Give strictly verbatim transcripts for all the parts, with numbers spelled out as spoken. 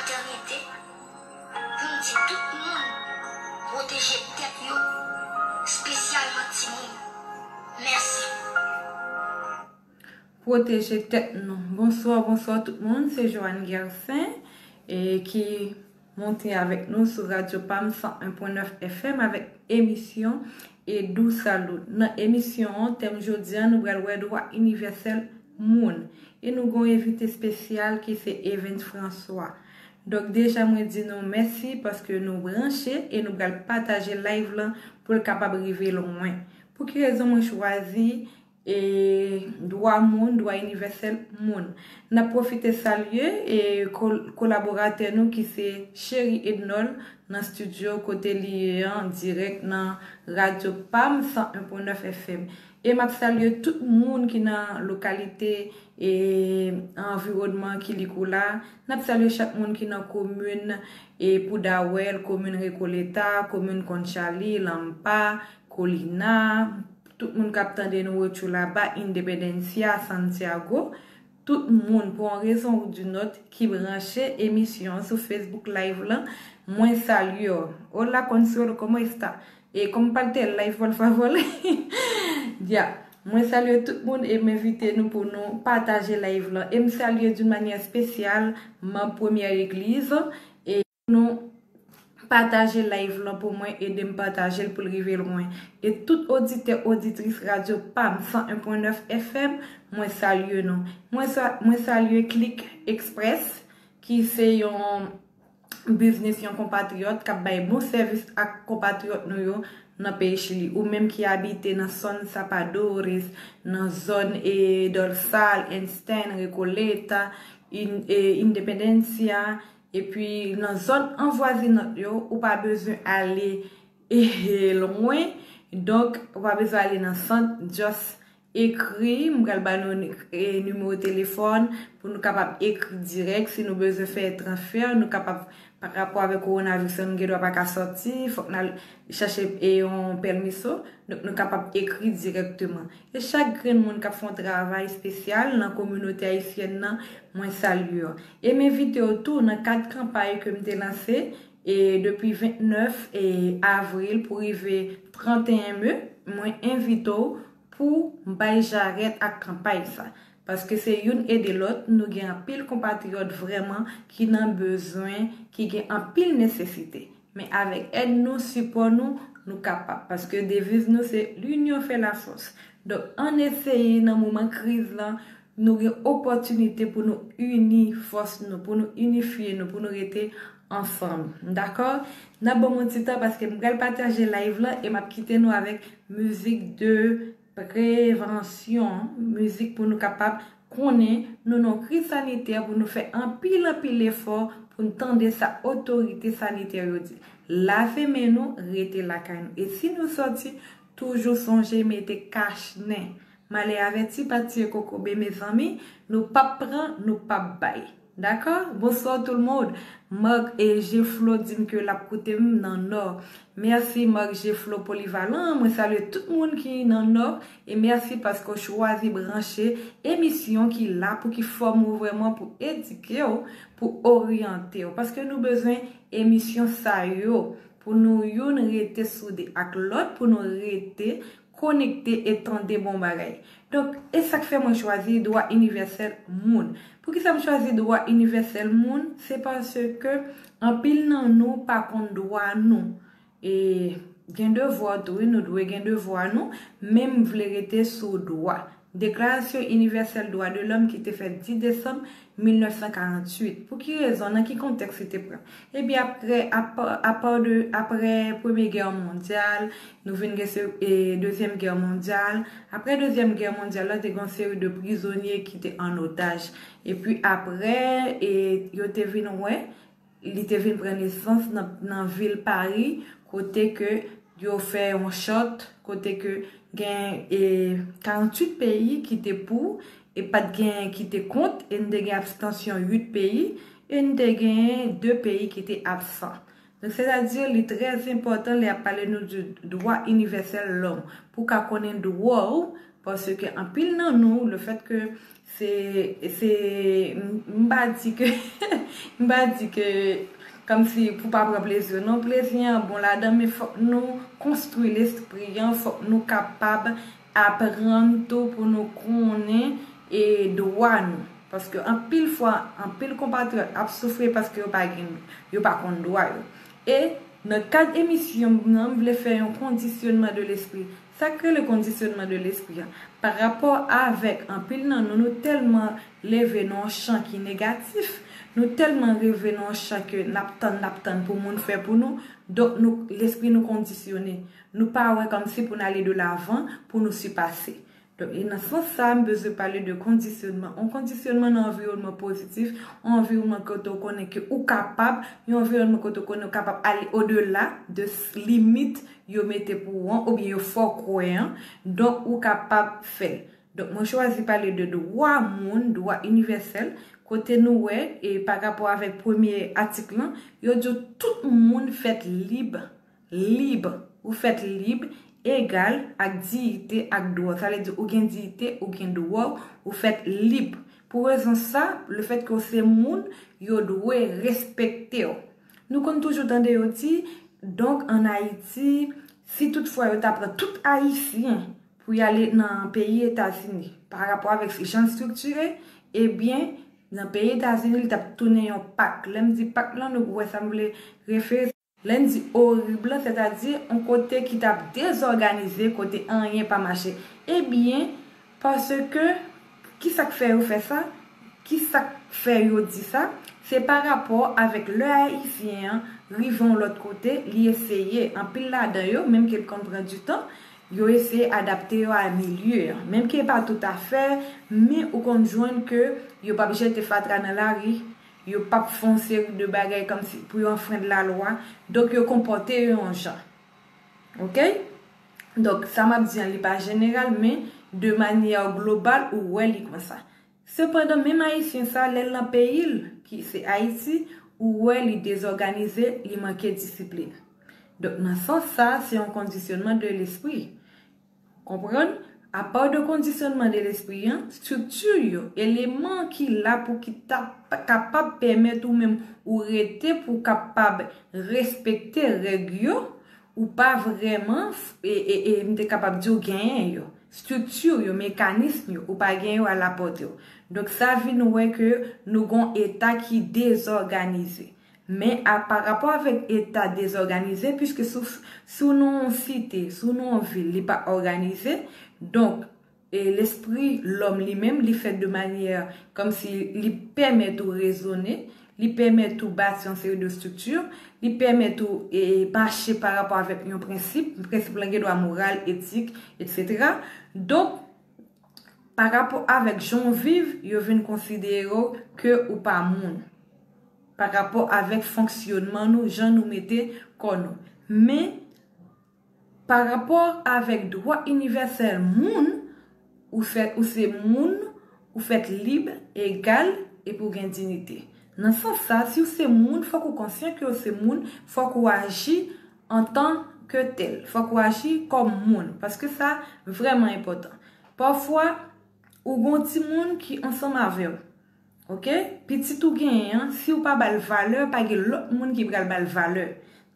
Etènite pou m di tout moun pwoteje tèt yo, espesyalman timoun. Mèsi. Pwoteje tèt nou. Bonswa, bonswa tout moun. Se Joanne Gersin e ki monte avèk nou sou Radyo Pam san en pwen nèf F M avèk emisyon E Dou Salud. Nan emisyon an, tèm jodi a, nou pral wè dwa inivèsèl moun. E nou gon envite espesyal ki se Evens François. Donk deja mwen di nou mèsi paske nou branche e nou pral pataje live lan pou l kapab rive lwen. Pou ki rezon mwen chwazi e dwa moun, dwa inivèsèl moun. N ap pwofite salye e kol- kolaboratè nou ki se Cheri Ednol nan estidyo kote li ye an dirèk nan Radyo Pam san en pwen nèf F M. E m ap salye tout moun ki nan lokalite e anviwònman Kilikoula. N ap salye chak moun ki nan komin e Poudawèl, komin Rekoleta, komin Konchali, Lampa, Kolina, tout moun k ap tande nou Ochulaba, Independencia, Santiago, tout moun pou yon rezon ou di nòt ki branche emisyon an sou Facebook Live lan, mwen salye w. Hola, Consuelo, ¿cómo está? E como parte el live, por favor? Ya. Mwen salye tout moun e m envite nou pou nou pataje live lan. E m salye d'une manière spéciale manm Premyè Egliz e nou pataje live lan pou mwen, ede m pataje l pou l rive lwen. E tout oditè, oditris Radyo Pam san en pwen nèf F M, mwen salye nou. Mwen sa- mwen salye Click Express ki se yon biznis yon konpatriyòt k ap bay bon sèvis ak konpatriyòt nou yo nan peyi Chili. Ou menm ki abite nan zòn Zapadores, nan zòn e Dorsal, Einstein, Recoleta, In- e Independencia, epi nan zòn anvwazinant yo, ou pa bezwen ale e lwen. Donk, ou pa bezwen ale nan sant, just ekri, m pral ba nou e, nimewo telefòn pou nou kapab ekri dirèk si nou bezwen fè transfè, nou kapab pa rapò avèk kowonaviris la, nou gen dwa pa ka sòti, fòk n al chache e, yon pèmiso, donk nou kapab ekri dirèkteman. E chak grenn moun k ap fè yon travay espesyal nan kominote ayisyèn nan, mwen salye w. E m envite w tou nan kad kanpay ke m te lanse e depi vennèf e avril pou rive trannteyen me, mwen envite w pou bay jarèt ak kanpay sa. Paske se youn ede lòt, nou gen anpil konpatriyòt vrèman ki nan bezwen, ki gen anpil nesesite. Men avèk èd nou, sipò nou, nou kapab. Paske deviz nou se l'union fait la force. Donk, ann eseye nan moman kriz lan, nou gen opòtinite pou nou ini fòs nou, pou nou inifye nou, pou nou rete ansanm. Dakò? N ap ban m yon ti tan paske m pral pataje live lan e m ap kite nou avèk mizik de prevansyon, mizik pou nou kapab konnen nou nan kriz sanitè, pou nou fè anpil, anpil efò pou n tande sa otorite sanitè yo di. Lave men nou, rete lakay nou. E si nou sòti, toujou sonje mete kach nen. Malè avèti pa tiye kokobe, mezanmi, nou p ap pran, nou p ap bay. Dakò? Bonsoir tout le monde. Marc e Jeflo di m ke l ap koute m nan Nò. Mèsi Marc Jeflo Polyvalent. Mwen salye tout moun ki nan Nò. E mèsi paske w chwazi branche emisyon ki la pou ki fòme w vrèman, pou edike w, pou oryante w. Paske nou bezwen emisyon sa yo pou nou youn rete soude ak lòt, pou nou rete konekte e tande bon bagay. Donk, e sa k fè mwen chwazi dwa inivèsèl moun. Poukisa m chwazi dwa inivèsèl moun? Se paske anpil nan nou pa konn dwa nou. E gen devwa tou, wi, nou dwe gen devwa nou, men m vle rete sou dwa. Deklarasyon Inivèsèl Dwa de Lòm ki te fèt dis desanm mil nèf san karanntuit. Pou ki rezon? Nan ki kontèks li te pran? Ebyen, apre, apa- apa de- apre Premye Gè Mondyal, nou vin gen se- e, Dezyèm Gè Mondyal. Apre Dezyèm Gè Mondyal la, te gen yon seri de prizonye ki te an otaj. Epi apre, e, yo te vin wè, li te vin pran nesans nan, nan vil Pari, kote ke yo fè yon chart, kote ke gen e, karanntuit peyi ki te pou, e pa t gen ki te kont, e n te gen abstansyon uit peyi, e n te gen de peyi ki te absan. Donk, sètadi, li trè enpòtan lè y ap pale nou di dwa inivèsèl lòm, pou w ka konnen dwa w, paske anpil nan nou, le fèt ke Se, se, m, m pa di ke, m pa di ke, kòmsi pou pa pran plezi, non, plezi an bon ladan, men fòk nou konstwi lespri an, fòk nou kapab aprann tou pou nou konnen e dwa nou. Paske anpil fwa, anpil konpatriyòt ap soufri paske yo pa gen, yo pa konn dwa yo. E nan kad emisyon m nan, m vle fè yon kondisyonman de lespri. Sa k rele kondisyonman de lespri an? Pa rapò avèk anpil nan nou, nou tèlman leve nan yon chan ki negatif, nou tèlman leve nan yon chan ke n ap tann, n ap tann pou moun fè pou nou, donk nou, lespri nou kondisyone. Nou pa wè kòmsi pou n ale de lavan, pou nou sipase. Donk, e nan sans sa, m bezwen pale de kondisyonman. Yon kondisyonman nan anviwònman pozitif, yon anviwònman kote w konnen ke ou kapab, yon anviwònman kote w konnen ou kapab ale odela de s-, limit yo mete pou ou an, oubyen yo fè w kwè an. Donk, ou kapab fè l. Donk, mwen chwazi pale de dwa moun, dwa inivèsèl, kote nou wè, e pa rapò avèk premye atik lan, yo di w tout moun fèt lib, lib, ou fèt lib, egal ak diyite ak dwa. Sa vle di ou gen diyite, ou gen dwa, ou fèt lib. Pou rezon sa, lefètke w se moun, yo dwe respekte w. Nou konn toujou tande yo di, donk, ann Ayiti, si toutfwa yo ta pran tout Ayisyen pou y ale nan peyi Etazini, pa rapò avèk jan l estrikture, ebyen, nan peyi Etazini, li t ap tounen yon pak. Lè m di pak lan, nou wè sa m vle refere. Lè n di orib lan, sètadi yon kote ki t ap dezòganize, kote anyen pa mache. Ebyen, paske, ki sa k fè yo fè sa? Ki sa k fè yo di sa? Se pa rapò avèk lè Ayisyen an rive yon lòt kote, li eseye, anpil ladan yo, menm ke l konn pran ditan, yo eseye adapte yo a milye an. Menm ke pa toutafè, men ou konn jwenn ke yo p ap jete fatra nan lari, yo p ap fè yon seri de bagay kòmsi pou yo anfrend lalwa, donk yo konpòte yo yon jan. Oke? Donk, sa m ap di an, li pa jeneral, men de manyè global, ou wè li konsa. Sepandan, menm Ayisyen sa, lè l nan peyi l, ki se Ayiti, ou wè li dezòganize, li manke disiplin. Donk, nan sans sa, se yon kondisyonman de lespri. Konprann? Apa de kondisyonman de lespri an, estrikti yo, eleman ki la pou ki ta kapab pèmèt ou menm ou rete pou w kapab respekte règ yo, ou pa vrèman, e, e, e, m te kapab di w genyen yo. Estrikti yo, mekanism yo, ou pa gen yo alapòte w. Donk, sa vin wè ke nou gon eta ki dezòganize. Men a, pa rapò avèk eta dezòganize, piske si w, si w nan yon site, si w nan yon vil, li pa òganize, donk, e lespri lòm li menm, li fèt de manyè kòmsi li pèmèt ou rezone, li pèmèt ou bati yon seri de estrikti, li pèmèt ou, e, mache pa rapò avèk yon prensip, prensip lan gen dwa moral, etik, etsetera. Donk, pa rapò avèk jan w viv, yo vin konsidere w ke ou pa moun. Pa rapò avèk fonksyonman nou, jan nou mete kò nou. Men, pa rapò avèk dwa inivèsèl moun, ou fèt, ou se moun, ou fèt lib, egal, epi w gen diyite. Nan sans sa, si w se moun, fòk ou konsyan ke w se moun, fòk ou aji antanke tèl. Fòk ou aji kòm moun, paske sa vrèman enpòtan. Pafwa, ou gon timoun ki ansanm avè w. Oke? Pitit ou genyen an, si w pa ba l valè, pa gen lòt moun ki pral ba l valè.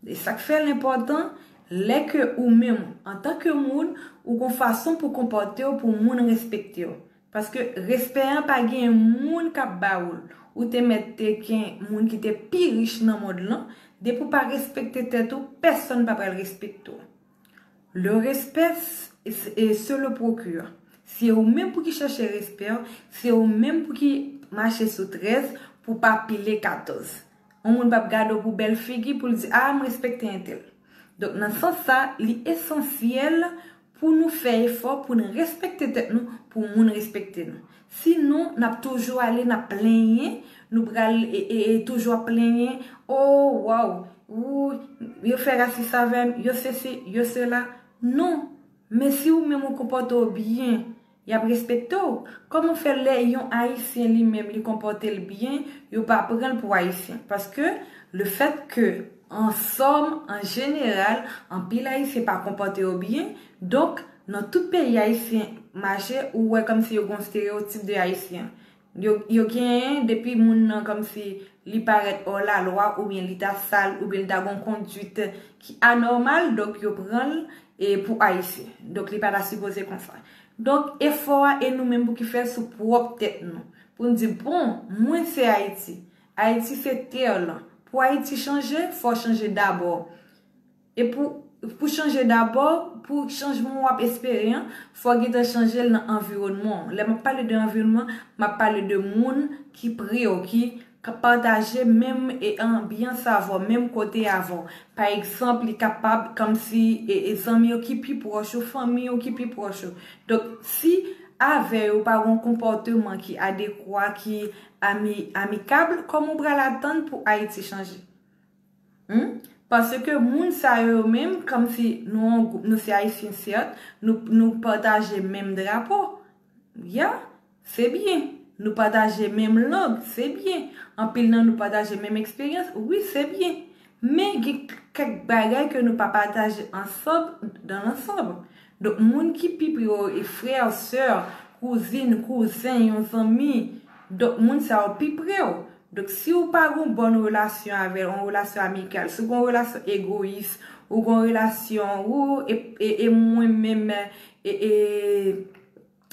E sa k fè l enpòtan, lè ke ou menm, antanke moun, ou gon fason pou konpòte w, pou moun respekte w. Paske respè an pa gen moun k ap ba ou l. Ou te mèt te gen moun ki te pi rich nan mond lan, depi w pa respekte tèt ou, pèsonn pa pral respekte w. Le respect, c'est le procure. Se ou menm pou ki chèche respè, se ou menm pou ki mache sou trèz pou pa pile katòz. Yon moun p ap gade w pou bèl figi pou l di, "A, m respekte entèl." Donk, nan sans sa, li esansyèl pou nou fè efò pou n respekte tèt nou, pou moun respekte nou. Sinon, n ap toujou ale, n ap plenyen, nou pral e, e, e toujou ap plenyen, "O, waw, ou, yo fè rasis avè m, yo sesi, yo sela." Non, men si ou menm ou konpòte w byen, y ap respekte w. Kòman fè lè yon Ayisyen li menm li konpòte l byen, yo pa pran l pou Ayisyen? Paske le fèt ke, an sòm, an jeneral, anpil Ayisyen pa konpòte yo byen, donk, nan tout peyi Ayisyen, mache, ou wè kòmsi yo gen yon stereyotip de Ayisyen. Yo, yo genyen depi moun nan kòmsi li parèt hors la loi, oubyen li ta sal, oubyen li ta gen yon kondwit ki anòmal, donk yo pran l e pou Ayisyen. Donk li pa ta sipoze konsa. Donk efò a e nou menm pou ki fè l sou pwòp tèt nou. Pou n di, bon, mwen se Ayiti. Ayiti se tè lan. Pou Ayiti chanje, fò chanje dabò. E pou, pou chanje dabò, pou chanjman w ap espere an, fò gentan chanje l nan anviwònman w. Lè m ap pale de anviwònman, m ap pale de moun ki pre w, ki ka pataje menm e anbyans avè w, menm kote avè w. Pa egzanp, li kapab kòmsi e, e zanmi w ki pi pwòch ou, fanmi w ki pi pwòch ou. Donk, si avè yo pa gen yon konpòteman ki adekwa, ki ami, amikab, kòman w pral atann pou Ayiti chanje? Hmm? Paske moun sa yo menm, kòmsi nou yon gwoup, nou se Ayisyen, sèt, nou, nou pataje menm drapo. Ya, se byen. Nou pataje menm lang, se byen. Anpil nan nou pataje menm eksperyans, wi, se byen. Men gen kèk bagay ke nou pa pataje ansanm, dan lansanm. Donk, moun ki pi pre w, e frè, sè, kouzin, kouzen, yon zanmi, donk, moun sa yo pi pre w. Donk, si w pa gen yon bòn relasyon avè l, yon relasyon amikal, si w gen yon relasyon egoyis, ou gen yon relasyon, ou, e, e, e mwen menm, e, e,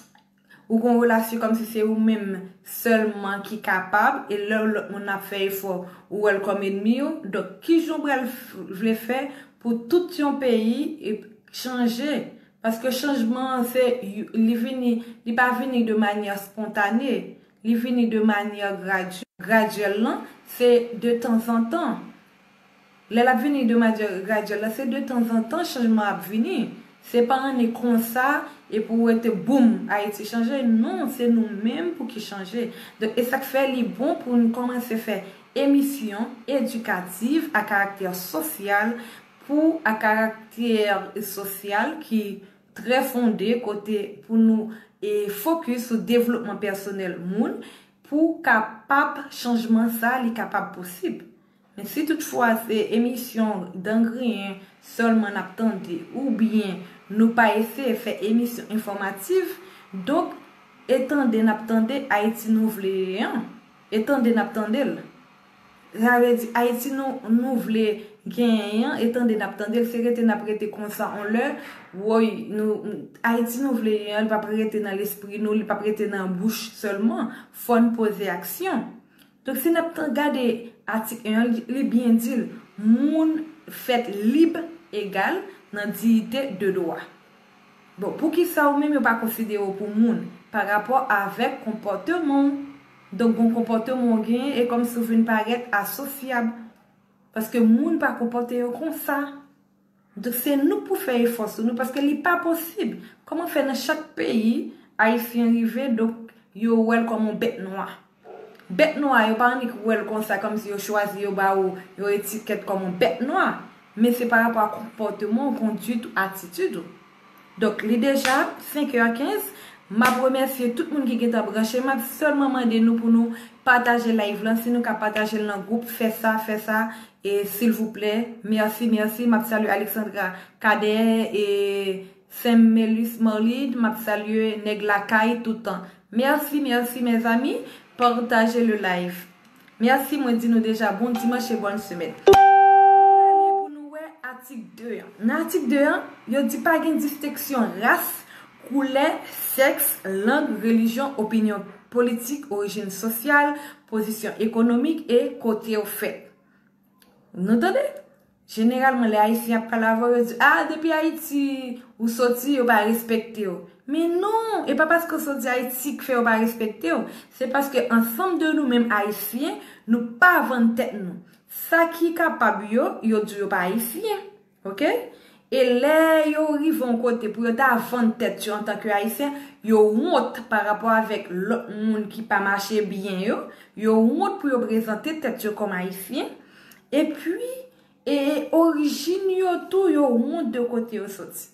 ou gen yon relasyon kòmsi se ou menm sèlman ki kapab, e lè lòt moun ap fè efò, ou wè l kòm ènmi w. Donk, kijan w pral f-, vle fè pou tout yon peyi e chanje? Paske chanjman an, se, li vini, li pa vini de manyè spontane, li vini de manyè gradye-, gradyèl lan, se de tanzantan. Lè l ap vini de manyè gradyèl la, se de tanzantan chanjman ap vini. Se pa annik konsa, epi w rete boum, Ayiti chanje. Non, se nou menm pou ki chanje. Donk, e sa k fè li bon pou nou kòmanse fè emisyon edikativ a karaktè sosyal, pou a karaktè sosyal ki trè fonde, kote pou nou e fokis sou devlopman pèsonèl moun, pou kapab chanjman sa, li kapab posib. Men si toutfwa se emisyon dan griyen sèlman n ap tande, oubyen nou pa eseye fè emisyon enfòmatif, donk, e tande n ap tande Ayiti nou vle ye an, e tande n ap tande l. Sa vle di, Ayiti nou, nou vle genyen an, e tande n ap tande l, se rete n ap rete konsa on lè, woy, nou, Ayiti nou vle ye an, li p ap rete nan lespri nou, li p ap rete nan bouch sèlman, fò n poze aksyon. Donk, si n ap tan-, gade atik en an, li, li byen di l, moun fèt lib, egal, nan diyite de dwa. Bon, poukisa ou menm yo pa konsidere w pou moun pa rapò avèk konpòteman w? Donk, gon konpòteman w genyen e kòmsi w vin parèt asosyab. Paske moun pa konpòte yo konsa. Donk, se nou k pou fè efò sou nou, paske li pa posib. Kòman fè nan chak peyi, Ayisyen rive, donk, yo wè l kòm yon bèt nwa? Bèt nwa, yo pa annik wè l konsa, kòmsi yo chwazi, yo ba ou yon etikèt kòm yon bèt nwa. Men se pa rapò a konpòteman w, kondwit ou, atitid ou. Donk, li deja senk è kenz. M ap remèsye tout moun ki gentan branche. M ap sèlman mande nou pou nou pataje live lan. Si nou ka pataje l nan gwoup, fè sa, fè sa. E silvouplè, mèsi, mèsi. M ap salye Alexandra Cadet e Saint Melus Marlid. M ap salye nèg lakay toutan. Mèsi, mèsi, mezanmi. Pataje le live. Mèsi, mwen di nou deja bon dimanch e bòn semèn. Nou prale pou nou wè atik de an. Nan atik de an, yo di pa gen distenksyon ras, koulè, sèks, lang, relijyon, opinyon politik, orijin sosyal, pozisyon ekonomik e kote w fèt. Nou tande? Jeneralman, lè Ayisyen ap pale avè w, yo di, "Ah, depi Ayiti ou soti, yo pa respekte w." Men non, e pa paske w soti Ayiti k fè yo pa respekte w. Se paske ansanm de nou menm Ayisyen, nou pa vann tèt nou. Sa ki kapab yo, yo di yo pa Ayisyen. Oke? E lè yo rive yon kote pou yo ta vann tèt yo antanke Ayisyen, yo wont pa rapò avèk lòt moun ki pa mache byen yo, yo wont pou yo prezante tèt yo kòm Ayisyen. Epi, e, e orijin yo tou, yo wont de kote yo soti.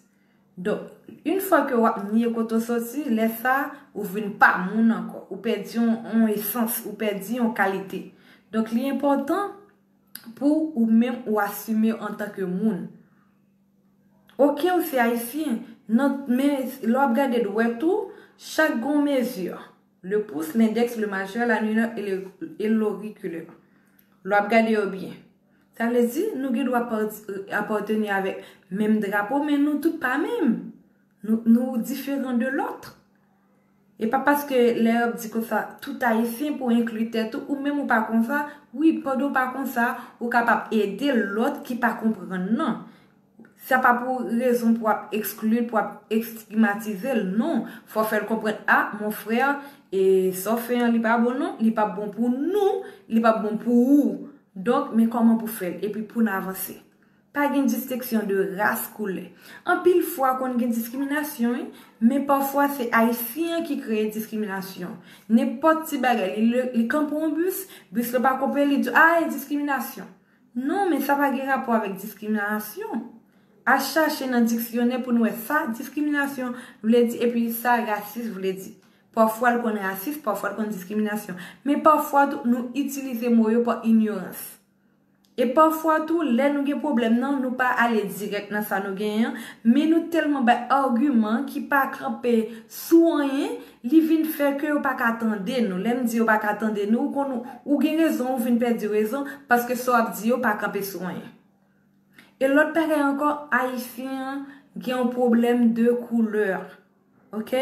Donk, yon fwa ke w ap nye kote w soti, lè sa, ou vin pa moun ankò. Ou pèdi yon, yon esans, ou pèdi yon kalite. Donk, li enpòtan pou ou menm ou asime w antanke moun. Oke, ou se Ayisyen, Nan, men lè w ap gade dwèt ou, chak gen yon mezi. Le pouce, l'index, le majeur, l'annulaire et le, et l'auriculaire. Lè w ap gade yo byen. Sa vle di, nou gen dwa apateni avèk menm drapo, men nou tout pa menm. Nou, nou diferan de lòt. E pa paske lè y ap di konsa, tout Ayisyen pou enkli tèt ou, ou menm ou pa konsa, wi, pandan w pa konsa, ou kapab ede lòt ki pa konprann nan. Sa pa pou rezon pou w ap eksklil, pou w ap estigmatize l, non. Fò w fè l konprann, a, mon frè, e sa w fè an, li pa bon, non, li pa bon pou nou, li pa bon pou ou. Donk, men kòman pou fè l, epi pou n avanse. Pa gen distenksyon de ras, koulè. Anpil fwa konn gen diskriminasyon, wi, men pafwa se Ayisyen an ki kreye diskriminasyon. Nenpòt ti bagay, li, li, li kanpe yon bis, bis la pa konprann, li di, a, e diskriminasyon. Non, men sa pa gen rapò avèk diskriminasyon. A chache nan diksyonè pou n wè sa diskriminasyon vle di, epi sa rasis vle di. Pafwa l konn rasis, pafwa l konn diskriminasyon. Men pafwa tou, nou itilize mo yo pa inyorans. E pafwa tou, lè nou gen pwoblèm nan, nou pa ale dirèk nan sa nou genyen an, men nou tèlman bay agiman ki pa kanpe sou anyen, li vin fè ke yo pa ka tande nou. Lè m di yo pa ka tande nou, ou konn ou, ou gen rezon, ou vin pèdi rezon, paske sa w ap di yo pa kanpe sou anyen. E lòt bagay ankò, Ayisyen an gen yon pwoblèm de koulè. Ok?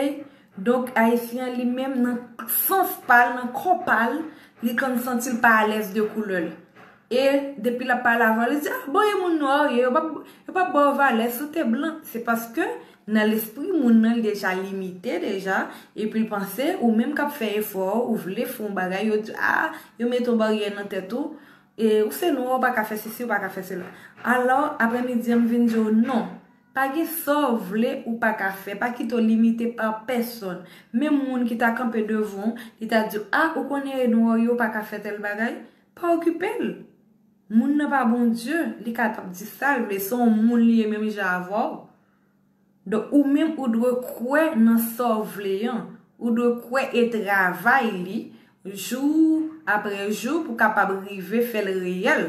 Donk, Ayisyen an li menm, nan sans pa l, nan kò pa l, li konn santi l pa alèz de koulè l. E depi l ap pale avè w, li di, a, bon, e moun nwa w ye, yo p ap, yo p ap ba w valè si w te blan. Se paske nan lespri moun nan, li deja limite deja, epi l panse, ou menm k ap fè efò, ou vle fè yon bagay, yo di, a, yo mete yon baryè nan tèt ou, e ou se nwa, ou pa ka fè sesi, ou pa ka fè sela. Alò, aprèmidi an, m vin di w, non. Pa gen sa w vle ou pa ka fè, pa kite w limite pa pèsonn. Menm moun ki ta kanpe devan w, li ta di w, a, ou konnen e nwa w ye, ou pa ka fè tèl bagay, pa okipe l. Moun nan pa Bondye, li kapab di sa l vle, se yon moun li ye menm jan avè w. Donk, ou menm ou dwe kwè nan sa w vle an, ou dwe kwè e travay li, jou apre jou, pou kapab rive fè l reyèl.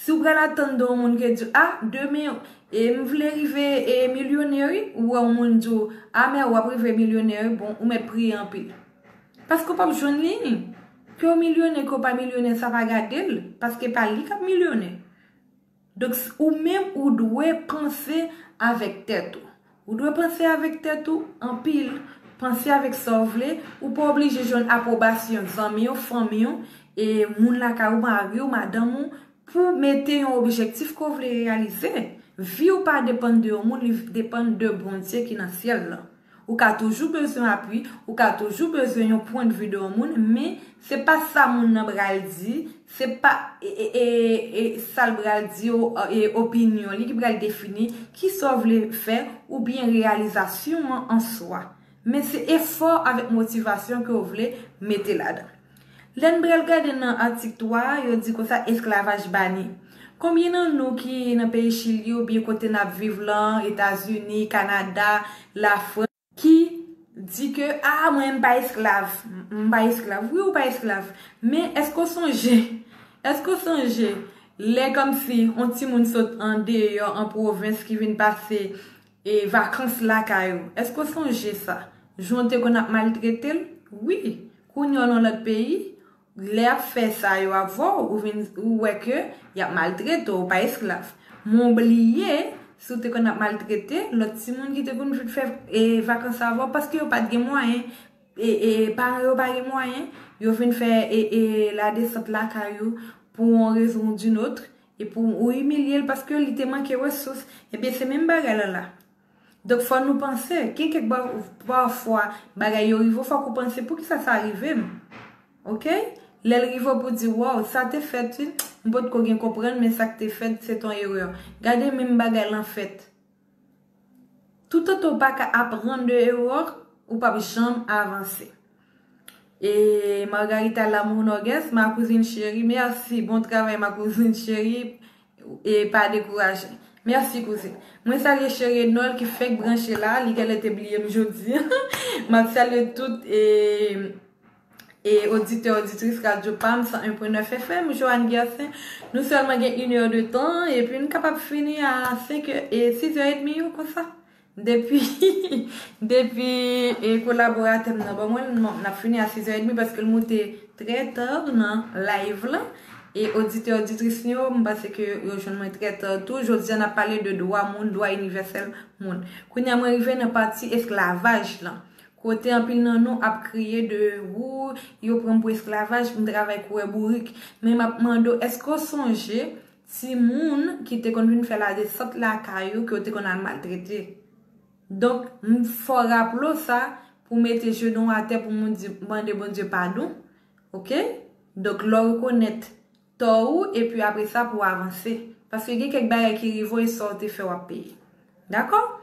Si w pral atann de yon moun ki di, a, demen, e, m vle rive, e, milyonè, wi, ou wè yon moun di w, a, men w ap rive milyonè, wi, bon, ou mèt priye anpil. Paske w p ap jwenn li. Ke w milyonè, ke w pa milyonè, sa pa gade l, paske pa li k ap milyonè. Donk, s-, ou menm, ou dwe panse avèk tèt ou. Ou dwe panse avèk tèt ou anpil, panse avèk sa w vle, ou pa oblije jwenn apwobasyon zanmi w, fanmi w, e moun lakay ou, mari w, madanm ou, pou mete yon objektif ke w vle reyalize. Vi w pa depann de yon moun, li depann de Bondye ki nan syèl la. Ou ka toujou bezwen apui, ou ka toujou bezwen yon pwennvi de yon moun, men se pa sa moun nan pral di, se pa, e, e, e, e, sa l pral di, o, e, opinyon li ki pral defini kisa w vle fè oubyen reyalizasyon an an swa. Men se efò avèk motivasyon ke w vle mete ladan. Lè n pral gade nan atik twa a, yo di konsa, esklavaj bani. Konbyen nan nou ki nan peyi Chili oubyen kote n ap viv lan, Etazini, Kanada, Lafrans, ki di ke, a, mwen, m pa esklav, m pa esklav. Wi, ou pa esklav. Men èske w sonje, èske w sonje lè kòmsi yon timoun sot andeyò an pwovens ki vin pase e vakans lakay ou? Èske w sonje sa? Jan w te konn ap maltrete l? Wi. Kounye a w nan lòt peyi, lè y ap fè sa yo avè w, ou vin, ou wè ke y ap maltrete w, ou pa esklav. Men w bliye, si w te konn ap maltrete lòt timoun ki te konn vin fè, e, vakans avè w, paske yo pa t gen mwayen, e, e, paran yo pa gen mwayen, yo vin fè, e, e, ladesant lakay ou pou yon rezon ou d'une autre, e pou ou imilye l paske li te manke resous. Ebyen, se menm bagay la la. Donk, fò nou panse, gen kèk ba-, pafwa, bagay yo rive w, fòk ou panse, poukisa sa rive m? Ok? Lè l rive w pou di, waw, sa te fèt, wi, m potko gen konprann, men sa k te fèt, se t on erè. Gade menm bagay lan fèt. Toutotan w pa ka aprann de erè, ou p ap janm avanse. E Margarita Lamour Norgues, ma cousine chérie, mèsi, bon travay, ma cousine chérie, e pa dekouraje. Mèsi, kouzin. Mwen salye cheri Enol ki fèk branche la, li genlè te bliye m jodi. M ap salye tout, e, e oditè, oditris Radyo Pam san en pwen nèf F M, Joanne Gersin. Nou sèlman gen inè de tan, epi n kapab fini a senk è, e sis è edmi yo konsa. Depi, depi e, kolaboratè m nan ban mwen l, n ap fini a sizè edmi paske l moute trè ta nan live lan. E oditè, oditris nou yo, m panse ke yo jwenn mwen trè ta tou. Jodi a, n ap pale de dwa moun, dwa inivèsèl moun. Kounye a, mwen rive nan pati esklavaj lan. Kote anpil nan nou ap kriye de, "Wou, yo pran m pou esklavaj, m travay kouwè bourik." Men m ap mande w, èske w sonje timoun ki te konn vin fè ladesant lakay ou, ke w te konn al maltrete? Donk, m fò raple w sa pou mete jenou w atè pou moun di, mande Bondye padon. Oke? Donk, lè w rekonèt tò ou, epi apre sa pou w avanse. Paske gen kèk bagay ki rive w e sa w te fè w ap peye. Dakò?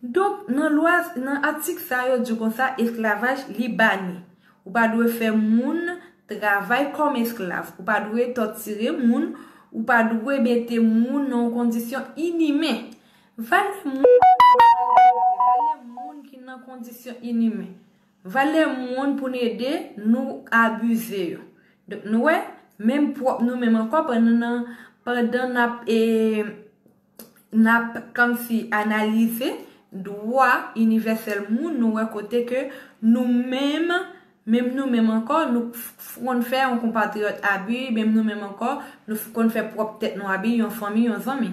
Donk, nan lwa, nan atik sa yo di konsa, esklavaj li bani. Ou pa dwe fè moun travay kòm esklav. Ou pa dwe tòtire moun. Ou pa dwe mete moun nan yon kondisyon inimen. Valè moun, valè moun ki nan kondisyon inimen. Valè moun pou n ede, nou abize yo. Donk, nou wè, menm pwòp nou menm ankò, pandan nan, pandan n ap, e, n ap kòmsi analize dwa inivèsèl moun, nou wè kote ke nou menm, menm nou menm ankò, nou f-, f-, konn fè yon konpatriyòt abi, menm nou menm ankò, nou f-, konn fè pwòp tèt nou abi, yon fanmi, yon zanmi.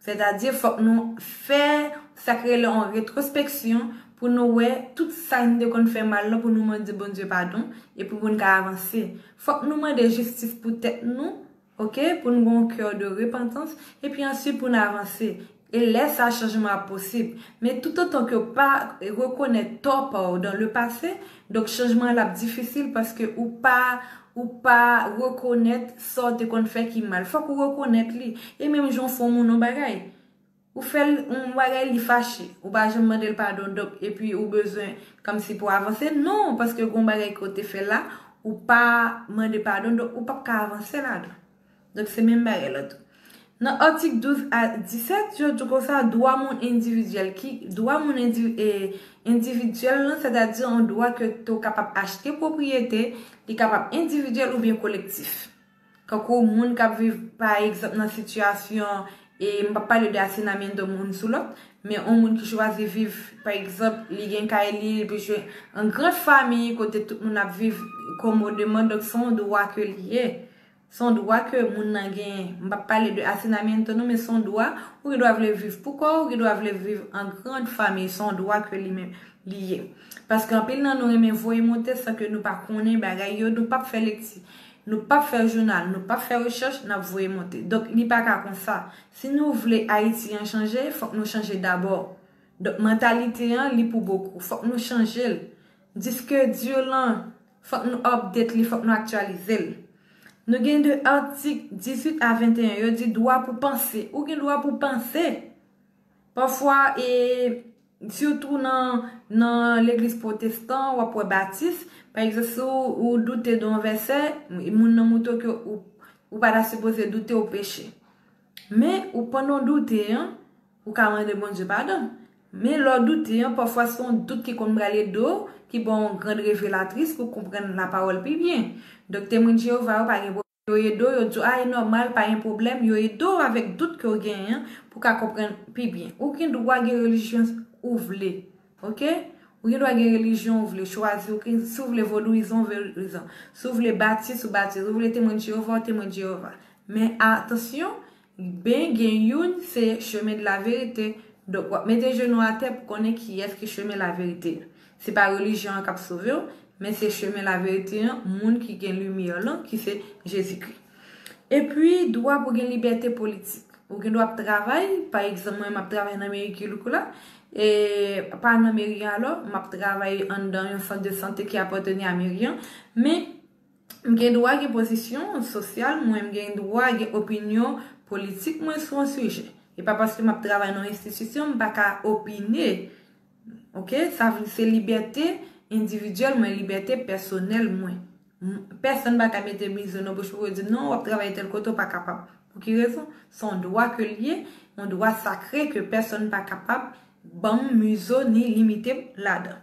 Sètadi, fòk nou fè sa k rele yon retwospeksyon pou nou wè tout sa n te konn fè mal lan, pou nou mande Bondye padon, epi pou n ka avanse. Fòk nou mande jistis pou tèt nou, oke, pou n gen yon kè de repantans, epi answit pou n avanse. E lè sa, chanjman ap posib. Men toutotan ke w pa rekonèt tò pa w dan le pase, donk chanjman an l ap difisil paske ou pa, ou pa rekonèt sa w te konn fè ki mal. Fòk ou rekonèt li. E menm jan w fè yon moun yon bagay. Ou fè l yon bagay, li fache. Ou pa janm mande l padon, donk, epi ou bezwen kòmsi pou avanse. Non, paske gen yon bagay ke w te fè la, ou pa mande padon, donk ou p ap ka avanse ladan. Donk, se menm bagay la tou. Nan atik douz a disèt, yo di konsa, dwa moun endividyèl ki, dwa moun endi-, e, endividyèl lan, sètadi yon dwa ke w kapab achte pwopriyete, li kapab endividyèl oubyen kolektif. Kankou moun k ap viv, pa egzanp, nan sitiyasyon, e m p ap pale de asenamyento moun sou lòt, men yon moun ki chwazi viv, pa egzanp, li gen kay li, epi jwenn yon gran fanmi kote tout moun ap viv komodeman, donk se yon dwa ke li ye. Se yon dwa ke moun nan genyen. M p ap pale de asenamyento non, men se yon dwa. Ou gen dwa vle viv pou kò w, ou gen dwa vle viv an gran fanmi. Se yon dwa ke li menm li ye. Paske anpil nan nou renmen voye monte san ke nou pa konnen bagay yo, nou p ap fè lekti, nou p ap fè jounal, nou p ap fè rechèch, n ap voye monte. Donk, li pa ka konsa. Si nou vle Ayiti an chanje, fòk nou chanje dabò. Donk, mantalite an, li pou bokou. Fòk nou chanje l. Diske di lan, fòk nou update li, fòk nou aktyalize l. Nou gen de atik dizuit a venteyen, yo di dwa pou panse. Ou gen dwa pou panse. Pafwa, e, sitou nan, nan legliz pwotestan, w ap wè batis, pa egzanp, si w, ou doute de yon vèsè, moun nan moutre ke ou, ou pa ta sipoze doute, ou peche. Men, ou pandan w doute an, ou ka mande Bondye padon. Men lè w doute an, pafwa se yon dout ki konn prale do, ki ba w yon grand revelatris pou w konprann lapawòl pi byen. Donk, Temwen de Jewova yo pa gen pwoblèm. Yo ede w, yo di w, a, e nòmal, pa gen pwoblèm. Yo ede w avèk dout ke w genyen an pou w ka konprann pi byen. Ou gen dwa gen relijyon ou vle. Oke? Ou gen dwa gen relijyon ou vle chwazi. Ou gen, si w vle vodouyizan, ou vodouyizan. Si w vle batis, ou batis. Ou vle Temwen de Jewova, ou Temwen de Jewova. Men atansyon, ben gen youn, se chemen de la verite. Donk, w ap mete jenou atè pou konnen kiyès ki chemen la verite. Se pa relijyon an k ap sove w, men se chemen la verite an, moun ki gen limyè lan, ki se Jezikri. Epi, dwa pou gen libète politik. Ou gen dwa ap travay, pa egzanp, mwen, m ap travay nan meri Kilouk la, e pa nan meri an alò, m ap travay anndan yon sant de sante ki apateni a meri an, men m gen dwa gen pozisyon sosyal mwen, m gen dwa gen opinyon politik mwen sou yon sijè. E pa paske m ap travay nan yon enstitisyon, m pa ka opine. Oke? Sa vle, se libète endividyèl mwen, libète pèsonèl mwen. M-, pèsonn pa ka mete mizo nan bouch mwen pou yo di m, "Non, w ap travay tèl kote, w pa kapab." Pou ki rezon? Se yon dwa ke l ye, yon dwa sakre ke pèsonn pa kapab ban m mizo ni limite m ladan.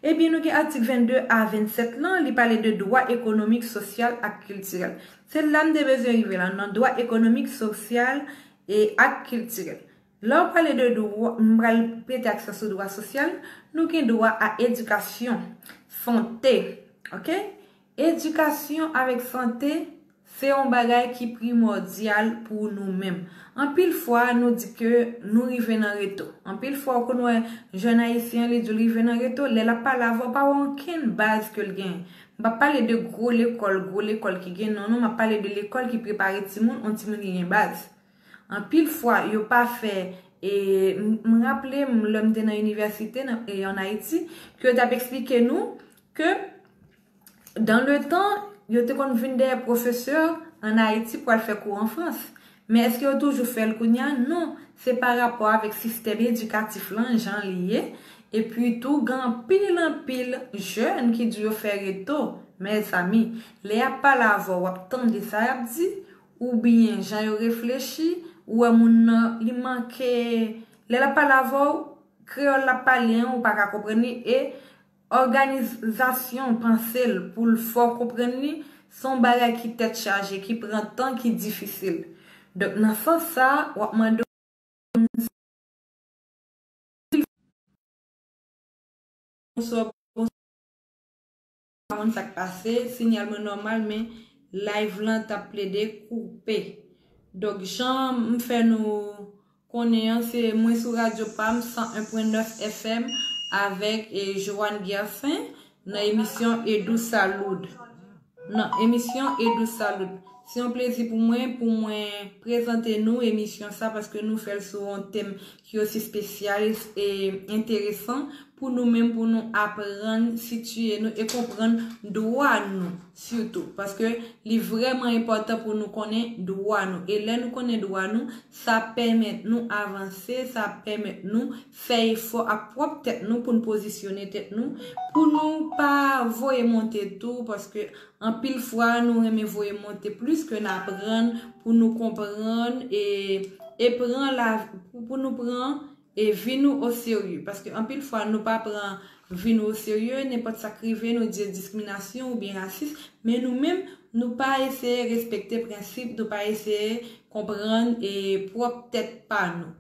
Ebyen, nou gen atik vennde a vennsèt lan, li pale de dwa ekonomik, sosyal ak kiltirèl. Se la m te bezwen rive la, nan dwa ekonomik, sosyal e ak kiltirèl. Lè w pale de dwa, m pral mete aksan sou dwa sosyal, nou gen dwa a edikasyon, sante, ok? Edikasyon avèk sante, se yon bagay ki primòdyal pou nou menm. Anpil fwa, nou di ke nou rive nan reto. Anpil fwa, ou konn wè jèn ayisyen, li di l rive nan reto, lè l ap pale avè w, pa wè okenn baz ke l genyen. M p ap pale de gwo lekòl, gwo lekòl ki gen non, non, m ap pale de lekòl ki prepare timoun, yon timoun ki gen baz. Anpil fwa, yo pa fè, e, m, m raple m, lè m te nan inivèsite, nan, e, ann Ayiti, ke yo t ap eksplike nou ke, dans le temps, yo te konn vin dèyè pwofesè ann Ayiti pou al fè kou an Frans. Men èske yo toujou fè l kounye a? Non. Se pa rapò avèk sistèm edikatif lan, jan li ye. Epi tou, gen anpil, anpil jèn ki di yo fè reto. Mezanmi, lè y ap pale avè w, w ap tande sa y ap di, oubyen jan yo reflechi, ou wè moun nan, li manke, lè l ap pale avè w, kreyòl l ap pale an, ou pa ka konprann li, e òganizasyon panse l pou l fè w konprann li, se yon bagay ki tèt chaje, ki pran tan, ki difisil. Donk, nan sans sa, w ap mande w, bonswa, bonswa, pa konn sa k pase, sinyal mwen nòmal, men live lan t ap plede koupe. Donk, jan m fè nou konnen an, se mwen sou Radyo Pam san en pwen nèf F M avèk, e, Joanne Gersin nan emisyon Edou Saloud. Nan emisyon Edou Saloud. Se yon plezi pou mwen, pou mwen prezante nou emisyon sa, paske nou fè l sou yon tèm ki osi espesyal e enteresan pou nou menm, pou nou aprann sitiye nou e konprann dwa nou, sitou. Paske li vrèman enpòtan pou nou konnen dwa nou. E lè nou konnen dwa nou, sa pèmèt nou avanse, sa pèmèt nou fè efò ak pwòp tèt nou pou n pozisyone tèt nou, pou nou pa voye monte tou, paske anpil fwa nou renmen voye monte plis ke n aprann pou nou konprann e, e pran la, pou, pou nou pran e vi nou oserye. Paske anpil fwa nou pa pran vi nou oserye, nenpòt sa k rive, nou di diskriminasyon oubyen rasis, men nou menm, nou pa eseye respekte prensip, nou pa eseye konprann e pwòp tèt pa nou.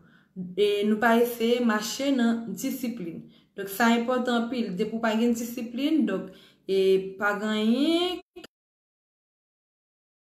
E nou pa eseye mache nan disiplin. Donk, sa enpòtan anpil. Depi w pa gen disiplin, donk, e pa gen anyen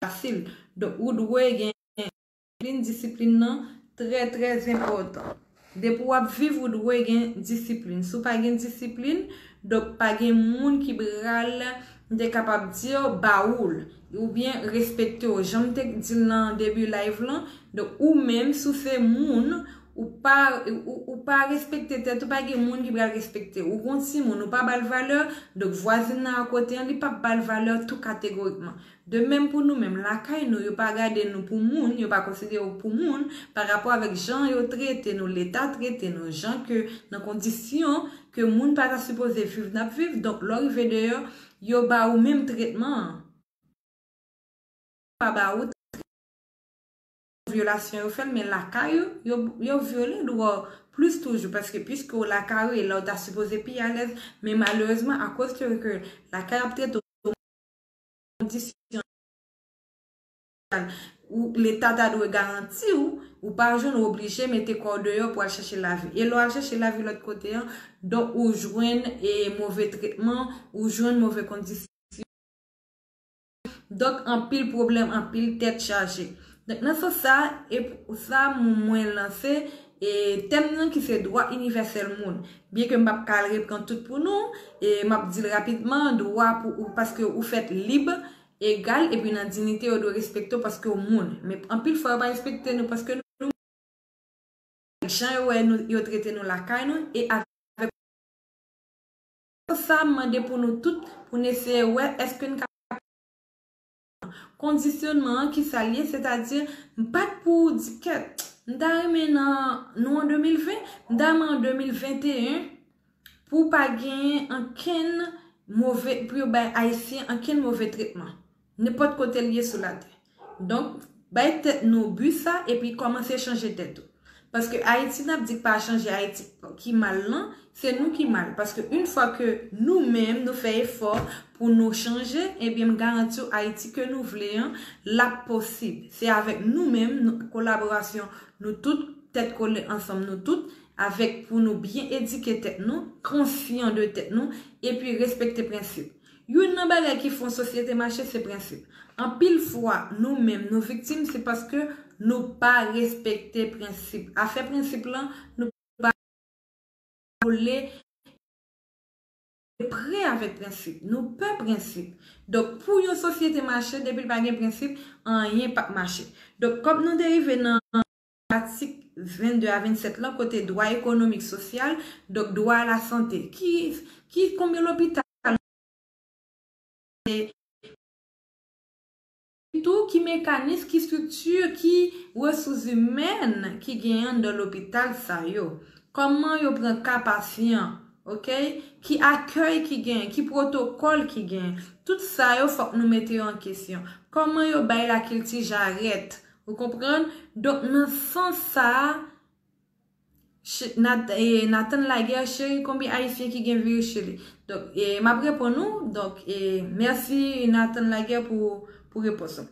fasil. Donk, ou dwe gen disiplin. Disiplin nan trè, trè enpòtan. Depi w ap viv, ou dwe gen disiplin. Si w pa gen disiplin, donk, pa gen moun ki pral, m te kapab di, ba ou l, oubyen respekte w. Jan m te di l nan debi live lan, donk, ou menm, si w se moun, ou pa, ou, ou pa respekte tèt ou, pa gen moun ki pral respekte w. Ou gon timoun, ou pa ba l valè, donk, vwazin nan akote an, li p ap ba l valè tou kategorikman. De menm pou nou menm, lakay nou, yo pa gade nou pou moun, yo pa konsidere w pou moun, pa rapò avèk jan yo trete nou, Leta trete nou, jan ke nan kondisyon ke moun pa ta sipoze viv, n ap viv. Donk, lè w rive deyò, yo ba ou menm tretman an. Pa ba ou vyolasyon yo fè l, men lakay ou, yo, yo vyole dwa w plis toujou, paske piske w lakay ou, e la w ta sipoze pi alèz, men malerezman, akoz ke, ke lakay ap trete w kondisyon, ou, Leta ta dwe garanti w, ou pa jwenn, ou oblije mete kò w deyò pou al chèche lavi. E lè w al chèche lavi lòt kote an, donk ou jwenn e move tretman, ou jwenn move kondisyon. Donk, anpil pwoblèm, anpil tèt chaje. Donk, nan sans sa, e pou sa, mwen lanse, e tèm nan ki se dwa inivèsèl moun. Byen ke m p ap ka al reprann tout pou nou, e m ap di l rapidman, dwa pou ou, paske ou fèt lib, egal, epi nan diyite, yo dwe respekte w paske w moun. Men anpil fwa, yo pa respekte nou paske nou jan yo wè nou, yo trete nou lakay nou, e avèk sa, m mande pou nou tout, pou n eseye wè, èske n ka kondisyonman an, ki sa l ye, sètadi, m pa t pou di kèt. M ta renmen nan, nou an de mil ven, m ta renmen an de mil venteyen, pou pa gen ankenn move, pou yo bay Ayisyen ankenn move tretman. Nenpòt kote l ye sou latè. Donk, bay tèt nou bi sa epi kòmanse chanje tèt ou. Paske Ayiti n ap di k pa chanje, Ayiti ki mal lan, se nou ki mal. Paske yon fwa ke nou menm nou fè efò pou nou chanje, ebyen m garanti w Ayiti ke nou vle an, l ap posib. Se avèk nou menm, nou, kolaborasyon nou tout, tèt kole ansanm nou tout, avèk pou nou byen edike tèt nou, konsyan de tèt nou, epi respekte prensip. Youn nan bagay ki fè yon sosyete mache, se prensip. Anpil fwa, nou menm, nou viktim, se paske nou pa respekte prensip. Afè prensip lan, nou pa kole pre avèk prensip. Nou pè prensip. Donk, pou yon sosyete mache, depi l pa gen prensip, anyen p ap mache. Donk, kòm nou te rive nan atik vennde a vennsèt lan, kote dwa ekonomik, sosyal, donk dwa a la sante. Ki, ki konbyen lopital tou, ki mekanis, ki estrikti, ki resous imèn ki genyen anndan lopital sa yo? Kòman yo pran ka pasyan, ok? Ki akèy ki genyen, ki pwotokòl ki genyen? Tout sa yo fòk nou mete yo an kesyon. Kòman yo bay lakilti jarèt? Ou konprann? Donk, nan sans sa a, Ch- Nat- e, Nathan Laguerre, cheri, konbyen Ayisyen ki gen viris Chili? Donk, e, m ap reponn ou. Donk, e, mèsi Nathan Laguerre pou, pou repons ou.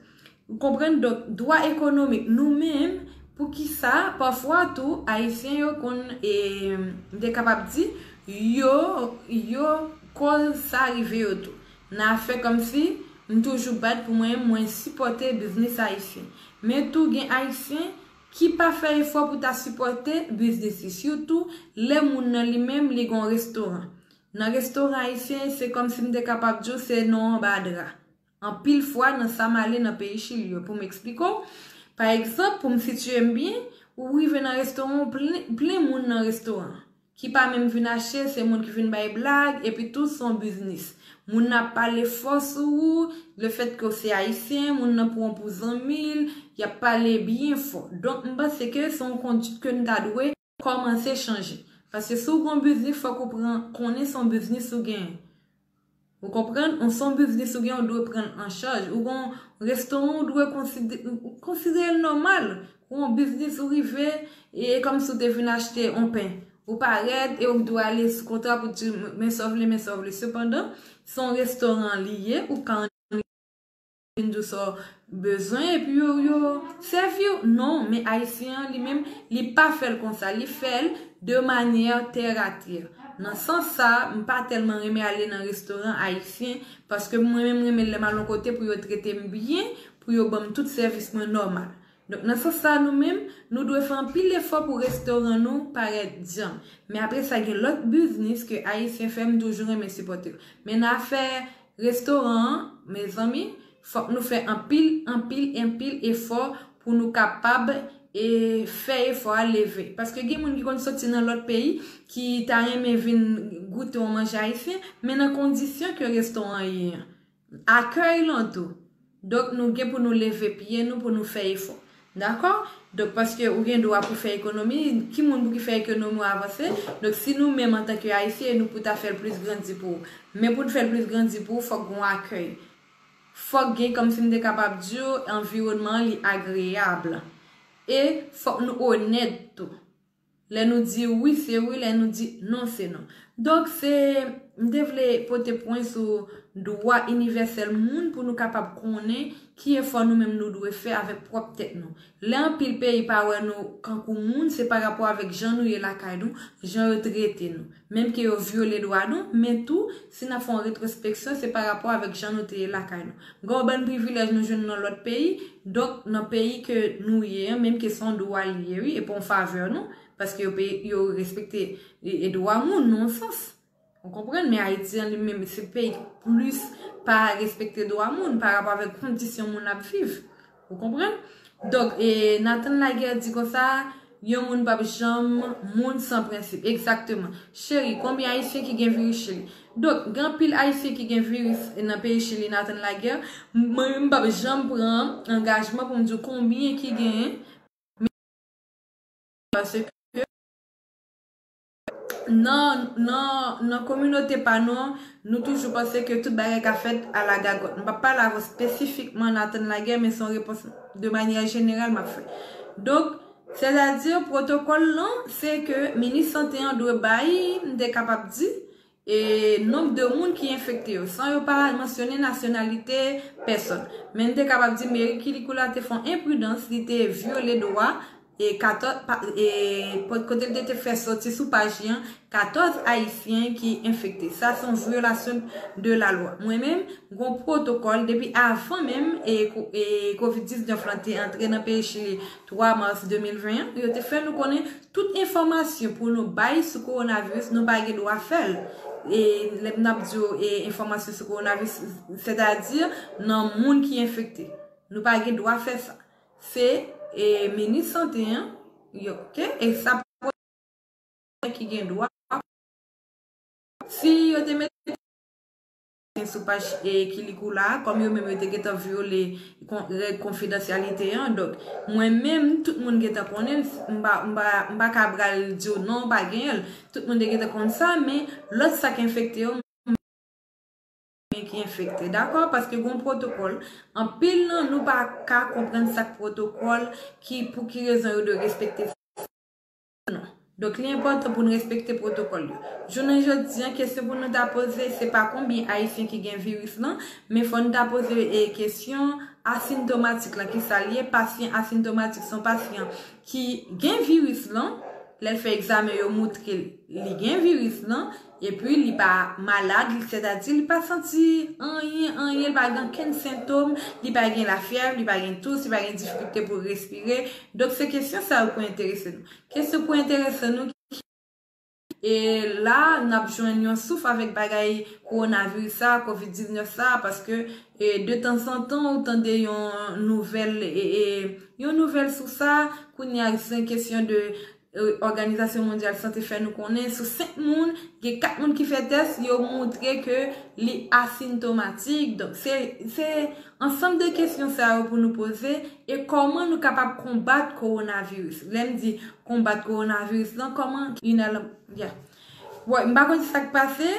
Ou konprann? Donk, dwa ekonomik, nou menm, poukisa, pafwa tou, Ayisyen yo konn, e, m te kapab di, yo, yo, koz sa rive yo tou. Nan afè kòmsi, m toujou bat pou mwen, mwen sipòte biznis ayisyen. Men tou gen Ayisyen ki pa fè efò pou ta sipòte biznis li, sitou lè moun nan li menm li gon restoran. Nan restoran ayisyen, se kòmsi m te kapab di w se non anba dra. Anpil fwa, nan sa m ale nan peyi Chili yo, pou m eksplike w, pa egzanp, pou m sitiye m byen, ou rive nan restoran, ou plen, plen moun nan restoran an. Ki pa menm vin achte, se moun ki vin bay blag, epi tou se yon biznis. Moun nan ap pale fò sou ou, lefètke w se ayisyen, moun nan pran w pou zanmi l, y ap pale byen fò. Donk, m panse ke se yon kondit ke n ta dwe kòmanse chanje. Paske si w gen yon biznis, fòk ou pran, konnen se yon biznis ou genyen. Ou konprann? Ou se yon biznis ou gen, ou dwe pran l an chaj. Ou gen yon restoran, ou dwe konside- ou konsidere l nòmal. Ou yon biznis, ou rive, e kòmsi w te vin achte yon pen. Ou parèt, e ou dwe ale sou kontra pou di, men sa w vle, men sa w vle. Sepandan, se yon restoran li ye, ou ka vin di w sa w bezwen, epi yo, yo sèvi w. Non, men Ayisyen an li menm, li pa fè l konsa. Li fè l de manyè tèratè. Nan sans sa, m pa tèlman renmen ale nan restoran ayisyen, paske mwen menm renmen lè m al yon kote pou yo trete m byen, pou yo ban m tout sèvis mwen nòmal. Donk, nan sans sa, nou menm, nou dwe fè anpil efò pou restoran nou parèt djanm. Men apre sa, gen lòt biznis ke ayisyen fè, m toujou renmen sipòte yo. Men nan afè restoran an, mezanmi, fòk nou fè anpil, anpil, anpil efò pou nou kapab, e, fè efò a leve. Paske gen moun ki konn soti nan lòt peyi, ki ta renmen vin goute yon manje ayisyen, men nan kondisyon ke restoran an ye an. Akèy lan tou. Donk, nou gen pou nou leve pye nou, pou nou fè efò. Dakò? Donk, paske ou gen dwa pou fè ekonomi, ki moun pou ki fè ekonomi w avanse? Donk, si nou menm antanke Ayisyen, nou pou ta fè l plis grandi pou ou. Men pou n fè l plis grandi pou ou, fòk gen yon akèy. Fòk gen, kòmsi m te kapab di w, anviwònman an li agreyab. E fòk nou onèt tou. Lè nou di wi, se wi, lè nou di non, se non. Donk, se, m te vle pote pwen sou dwa inivèsèl moun pou nou kapab konnen ki efò nou menm nou dwe fè avèk pwòp tèt nou. Lè anpil peyi pa wè nou kankou moun, se pa rapò avèk jan nou ye lakay nou, jan yo trete nou. Menm ke yo vyole dwa nou, men tou, si n ap fè yon retwospeksyon, se pa rapò avèk jan nou te ye lakay nou. Gen yon bann privilèj nou jwenn nan lòt peyi, donk nan peyi ke nou ye an, menm ke se yon dwa li ye, wi, e pa yon favè non, paske yo peye, yo respekte, e, e dwa moun nan yon sans. Ou konprann? Men Ayiti an li menm, se peyi ki plis pa respekte dwa moun pa rapò avèk kondisyon moun ap viv. Ou konprann? Donk, e, Nathan Laguerre di konsa, yon moun p ap janm moun san prensip. Egzakteman. Cheri, konbyen Ayisyen ki gen viris Chili? Donk, gen anpil Ayisyen ki gen viris nan peyi Chili, Nathan Laguerre. M-, mwen menm, m p ap janm pran angajman pou m di w konbyen ki genyen. Paske nan, nan, nan kominote pa nou an, nou toujou panse ke tout bagay ka fèt alagagòt. M p ap pale avè w espesifikman Nathan Laguerre, men se yon repons de manyè jeneral m ap fè. Donk, sètadi, pwotokòl lan, se ke minis sante an dwe bay, m te kapab di, e nonb de moun ki enfekte yo, san yo pa mansyone nasyonalite pèsòn. Men n te kapab di meri Quilicura te fè yon enpridans, li te vyole dwa e katòz, pa- e, po- kote l te, te fè sòti sou paj li an, katòz Ayisyen ki enfekte. Sa se yon vyolasyon de la lwa. Mwen menm, gon pwotokòl depi avan menm e, ko- e kovid diznèf lan te antre nan peyi Chili twa mas de mil ven an, yo te fè nou konnen tout enfòmasyon pou nou bay sou kowonaviris, nou pa gen dwa fè l. E lè n ap di yo, e, enfòmasyon sou kowonaviris, sètadi nan moun ki enfekte. Nou pa gen dwa fè sa. Se, e, minis sante an, yo, oke? E sa ki gen dwa. Si yo te mete sou paj, e, Kilikula, kòm yo menm yo te gentan vyole kon- règ konfidansyalite an, donk, mwen menm, tout moun gentan konnen l, m pa, m pa, m pa ka pral di w non, pa genyen l. Tout moun te gentan konn sa, men lòt sa k enfekte yo, men ki enfekte, dakò? Paske gon pwotokòl. Anpil nan nou pa ka konprann sa k pwotokòl, ki, pou ki rezon yo dwe respekte sa. Non. Donk, li enpòtan pou n respekte pwotokòl yo. Jounen jodi an, kesyon pou nou ta poze, se pa konbyen Ayisyen ki gen viris lan, men fò n ta poze, e, kesyon asintomatik lan, ki sa l ye? Pasyan asintomatik se yon pasyan ki gen viris lan, lè l fè egzamen, yo moutre l li gen viris lan, epi li pa malad, sètadi li pa santi anyen, anyen, li pa gen okenn sentòm, li pa gen lafyèv, li pa gen tous, li pa gen difikilte pou respire. Donk, se kesyon sa yo pou enterese nou. Kesyon pou enterese nou, e la, n ap jwenn yon souf avèk bagay kowonaviris sa, kovid diznèf sa, paske, e, de tanzantan, ou tande yon nouvèl, e, e, yon nouvèl sou sa, kounye a, se kesyon de, e, Òganizasyon Mondyal Sante fè nou konnen, sou senk moun, gen kat moun ki fè tès, yo moutre ke li asintomatik. Donk, se, se ansanm de kesyon sa yo pou nou poze, e kòman nou kapab konbat kowonaviris. Lè m di konbat kowonaviris lan, kòman, you know, yeah. Wè, m pa konn sa k pase.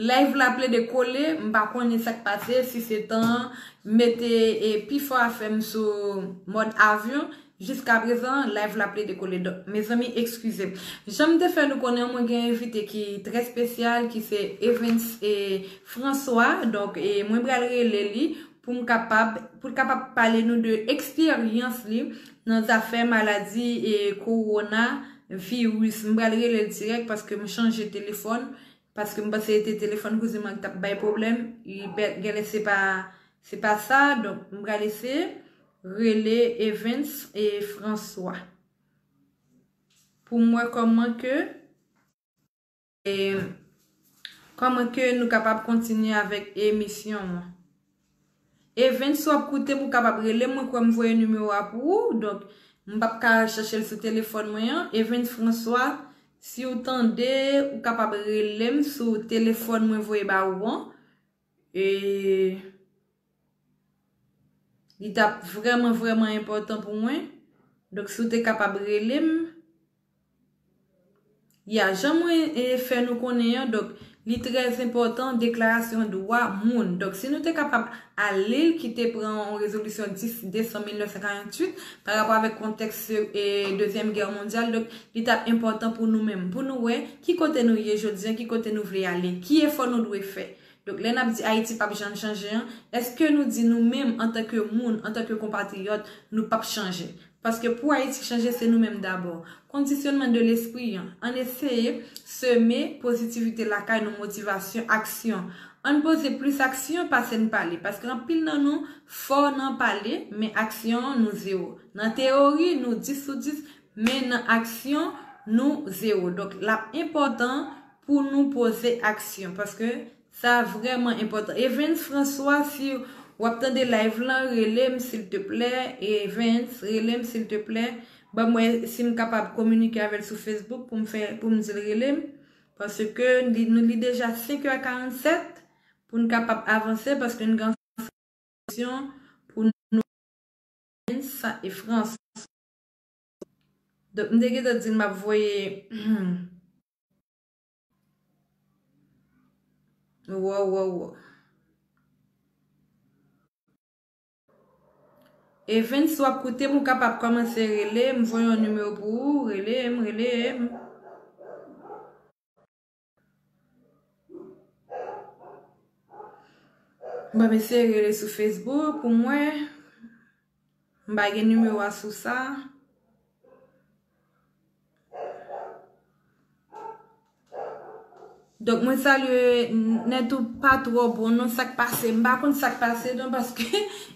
Live la plede kole, m pa konnen sa k pase, si se tan mete, e, pifò a fè m sou mòd avyon. Jiskaprezan, live la plede kole. Donk, mezanmi, eskize m. Jan m te fè nou konnen, mwen gen envite ki trè espesyal, ki se Evens, e, François. Donk, e, mwen pral rele li pou m kapab, pou l kapab pale nou de eksperyans li nan zafè maladi, e, kowonaviris. M pral rele l dirèk paske m chanje telefòn, paske m panse se te telefòn kouzen mwen ki t ap bay pwoblèm. Li bè- genlè se pa, se pa sa, donk m pral eseye rele Evens e François pou m wè kòman ke, e, kòman ke nou kapab kontinye avèk emisyon an. Evens, si w ap koute m, ou kapab rele m, mwen kwè m voye nimewo a pou ou, donk m p ap ka chèche l sou telefòn mwen an. Evens François, si w tande, ou kapab rele m sou telefòn mwen voye ba ou an. E li t ap vrèman, vrèman enpòtan pou mwen. Donk, si w te kapab rele m. Ya, jan mwen, e, fè nou konnen an, donk, li trè enpòtan, deklarasyon dwa moun. Donk, si nou te kapab ale l, ki te pran yon rezolisyon dis desanm mil nèf san karanntuit, pa rapò avèk kontèks, e, Dezyèm Gè Mondyal, donk, li t ap enpòtan pou nou menm, pou nou wè ki kote nou ye jodi an, ki kote nou vle ale, ki efò nou dwe fè. Donk, lè n ap di Ayiti p ap janm chanje an, èske nou di nou menm, antanke moun, antanke konpatriyòt, nou p ap chanje? Paske pou Ayiti chanje, se nou menm dabò. Kondisyonman de lespri an. Ann eseye seme pozitivite lakay nou, motivasyon, aksyon. Ann poze plis aksyon pase n pale. Paske anpil nan nou fò nan pale, men aksyon nou zewo. Nan teyori, nou dis sou dis, men nan aksyon, nou zewo. Donk, l ap enpòtan pou nou poze aksyon. Paske sa vrèman enpòtan. Evens François, si w ap tande live lan, rele m silteplè. Evens, rele m silteplè. Ban m wè si m kapab kominike avè l sou Facebook pou m fè, pou m di l rele m. Paske li, nou, li deja senk è karannsèt pou n kapab avanse, paske n gen pou nou Evens e Frans. Donk, m te gentan di l m ap voye. Wow, wow, wow. Evens, si w ap koute m, ou kapab kòmanse rele m, voye yon nimewo pou ou, rele m, rele m. Ban m eseye rele sou Facebook pou m wè. M pa gen nimewo a sou sa. Donk, mwen salye nèt ou pa twò bon non, sa k pase? M pa konn sa k pase non, paske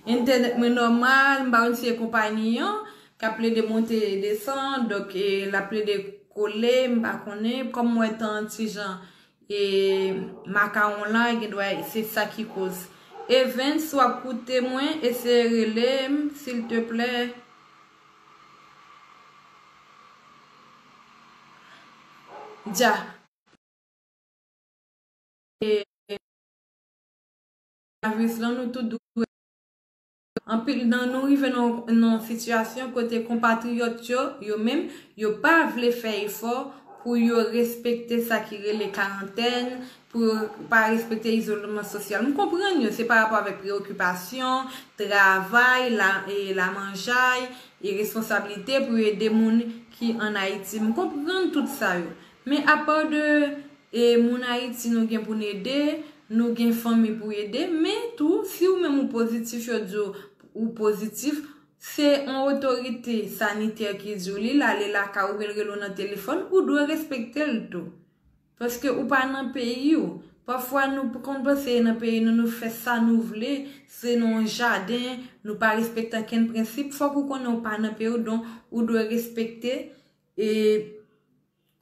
entènèt mwen nòmal, m pa konn si e konpayi an k ap plede monte desann, donk, e, l ap plede kole, m pa konnen. Kòm m wè tan an ti jan, e, makawon la, gen dwa se sa ki koz. Evens, w ap koute mwen, eseye rele m, silteplè. Dja. E, koronaviris lan, nou tout dwe, anpil nan nou rive nan, nan yon sitiyasyon kote konpatriyòt yo, yo menm, yo pa vle fè efò pou yo respekte sa ki rele karantèn, pou yo pa respekte izolman sosyal. M konprann yo, se pa rapò avèk preyokipasyon, travay, la, e lamanjay, e responsablite pou yo ede moun ki ann Ayiti. M konprann tout sa yo. Men apa de, e, moun Ayiti nou gen pou n ede, nou gen fanmi pou ede, men tou, si ou menm ou pozitif, yo di w ou pozitif, se yon otorite sanitè ki di w li, l ale lakay ou, oubyen l rele w nan telefòn, ou dwe respekte l tou. Paske ou pa nan peyi w. Pafwa nou p-, konn panse nan peyi nou, nou fè sa nou vle, se nan yon jaden, nou pa respekte okenn prensip. Fòk ou konnen ou pa nan peyi w, donk ou dwe respekte, e,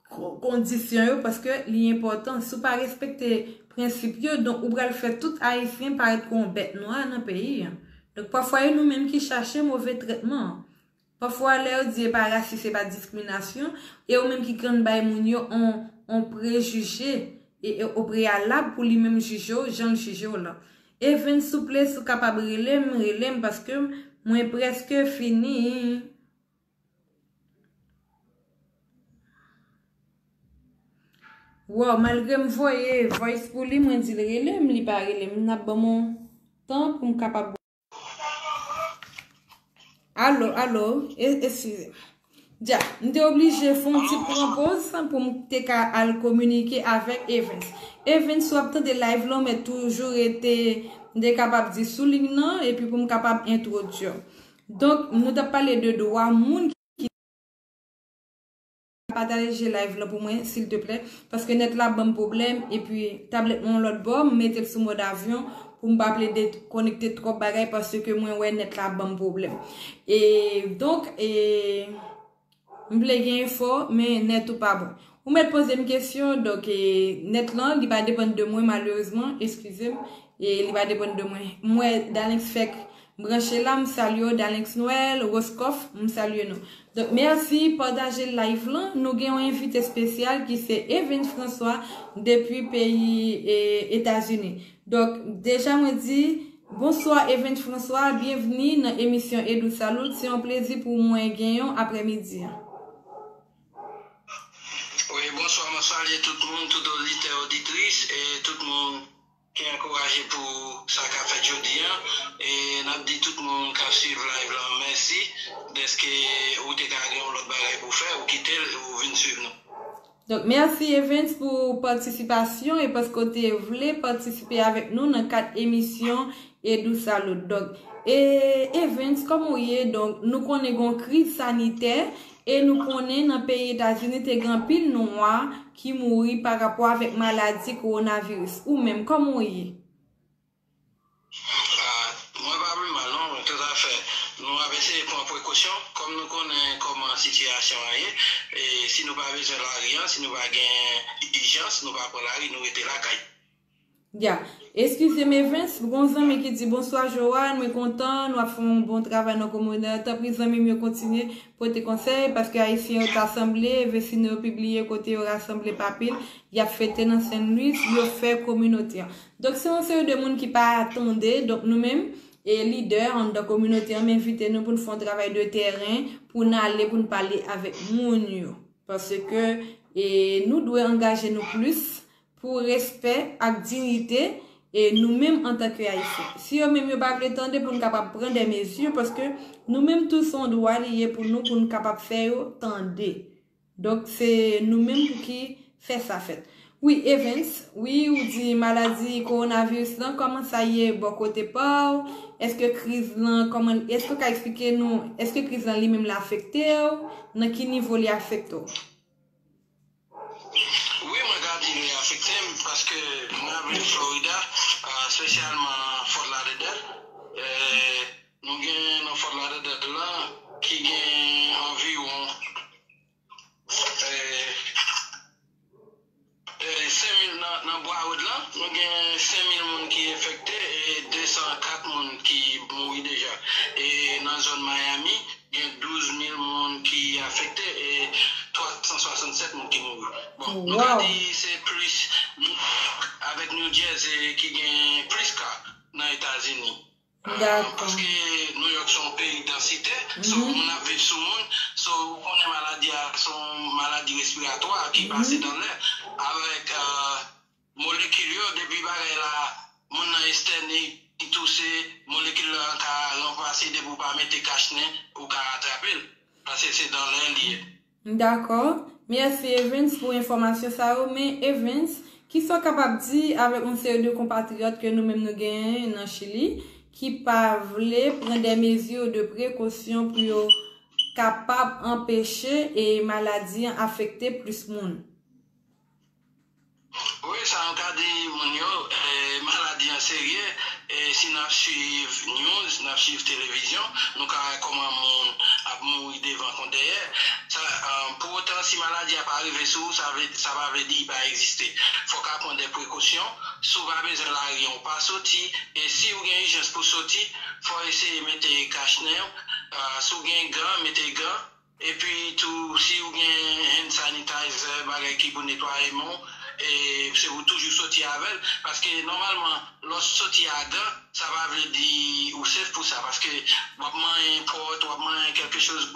ko-, kondisyon yo, paske li enpòtan. Si w pa respekte prensip yo, donk ou pral fè tout Ayisyen parèt kou yon bèt nwa nan peyi an. Donk pafwa e nou menm ki chache move trètman an. Pafwa lè yo di e pa rasis, e pa diskriminasyon, e ou menm ki konn bay moun yo on, on prejije, e, e o preyalab pou li menm jije w, jan l jije w lan. Evens, souple, si w kapab rele m, rele m, paske mwen prèske fini. Wow, malgre m voye voice pou li, mwen di l rele m, li pa rele m. N ap ban m yon tan pou m kapab. Alo, alo, e-, eskize. Dja, m te oblije fè yon ti pran poz pou m te ka al kominike avèk Evens. Evens, w ap tande live lan, men toujou rete, m te kapab di sou liy nan, epi pou m kapab entwodui w. Donk, nou t ap pale de dwa moun ki pataje live lan pou mwen, silteplè, paske nèt la ban m pwoblèm, epi tablèt mwen yon lòt bò, m mete l sou mòd avyon pou m pa plede konekte twòp bagay, paske mwen wè nèt la ban m pwoblèm. E donk, e, m vle gen enfo, men nèt ou pa bon. Ou mèt poze m kesyon, donk, e, nèt lan, li pa depann de mwen, malerezman, eskize m, e li pa depann de mwen. M wè Dalenx fèk branche la, m salye w, Dalenx Noël, Roscoff, m salye nou. Donk, mèsi, pataje live lan. Nou gen yon envite espesyal ki se Evens François depi peyi, e, Etazini. Donk, deja mwen di, bonswa Evens François, byenvni nan emisyon Edou Salut. Se yon plezi pou mwen gen yon aprèmidi. Wi, bonswa, mwen salye tout moun, tout oditè, oditris, e tout moun ki ankouraje pou sa k ap fèt jodi an. E n ap di tout moun k ap swiv live lan mèsi dèske ou te ka gen yon lòt bagay pou fè, ou kite l, ou vin swiv nou. Donk, mèsi Evens pou patisipasyon e paske w te vle patisipe avèk nou nan kad emisyon Edou Salut. Donk, e, Evens, kòman w ye? Donk, nou konnen gen yon kriz sanitè e nou konnen nan peyi Etazini te gen anpil nwa ki mouri pa rapò avèk maladi kowonaviris. Ou menm, kòman w ye? Ah, mwen pa pi mal non, toutafè. Nou ap eseye pran prekosyon, kòm nou konnen kòman sitiyasyon an ye, e si nou pa bezwen lari an, si nou pa gen ijans, nou pa pran lari, nou rete lakay. Ya. Eskize m, Evens, gon zanmi ki di, "Bonswa, Joanne, mwen kontan, nou ap fè yon bon travay nan kominote a. Tanpri, zanmi m yo, kontinye pote konsèy, paske Ayisyen yo ta sanble, Vecino yo pibliye kote yo rasanble pa pil, y ap fete nan Sen Lis, yo fè kominote an." Donk, se yon seri de moun ki pa tande, donk, nou menm, e lidè anndan kominote an, m envite nou pou n fè yon travay de tèren, pou n ale, pou n pale avèk moun yo. Paske, e, nou dwe angaje nou plis pou respè ak diyite, e, nou menm antanke Ayisyen. Si yo menm yo pa vle tande, pou n kapab pran de mezi, paske nou menm tou se yon dwa li ye pou nou, pou n kapab fè yo tande. Donk, se nou menm pou ki fè sa fèt. Wi, Evens, wi, ou di maladi kowonaviris lan, kòman sa ye bò kote pa w? Èske kriz lan, kòman, èske w ka eksplike nou, èske kriz lan li menm l afekte w? Nan ki nivo li afekte w? Wi, mwen ka di li afekte m. Florida, espesyalman Fort Lauderdale. Nou gen nan Fort Lauderdale la ki gen anviwon senk mil nan Broward la, nou gen senk mil moun ki enfekte e de san kat moun ki mouri deja. E nan zòn Miami, gen douz mil moun ki afekte e twa san swasannsèt moun ki mouri. Bon, nou ka di se plis avèk New Jersey ki gen plis ka nan Etazini. Paske New York se yon peyi dansite, so moun ap viv sou moun, so ou konnen maladi a se yon maladi respiratwa ki pase nan lè avèk molekil yo, depi bagay la, moun nan estène, li touse, molekil la ka ranplase, depi ou pa mete kach nen, ou ka atrape l. Paske se nan lè li ye. Dakò. Mèsi Evens pou enfòmasyon sa yo. Men Evens, kisa w kapab di avèk yon seri de konpatriyòt ke nou menm nou genyen nan Chili ki pa vle pran de mezi de prekosyon pou yo kapab anpeche e maladi an afekte plis moun? Wi, sa nou ka di moun yo, maladi an serye, e si n ap swiv news, n ap swiv televizyon, nou ka wè kòman moun ap mouri devan kon dèyè. Sa, pou otan, si maladi a pa rive sou ou, sa vle, sa pa vle di li pa egziste. Fòk w pran de prekosyon. Si w pa bezwen lari an, ou pa soti. E si w gen ijans pou soti, fò w eseye mete kach nen w. Si w gen gan, mete gan. Epi tou, si w gen hand sanitizer, bagay ki pou netwaye men w, e se pou toujou soti avè l. Paske nòmalman, lè w soti a gan, sa pa vle di ou safe pou sa. Paske w ap manyen pòt, w ap manyen kèlke choz,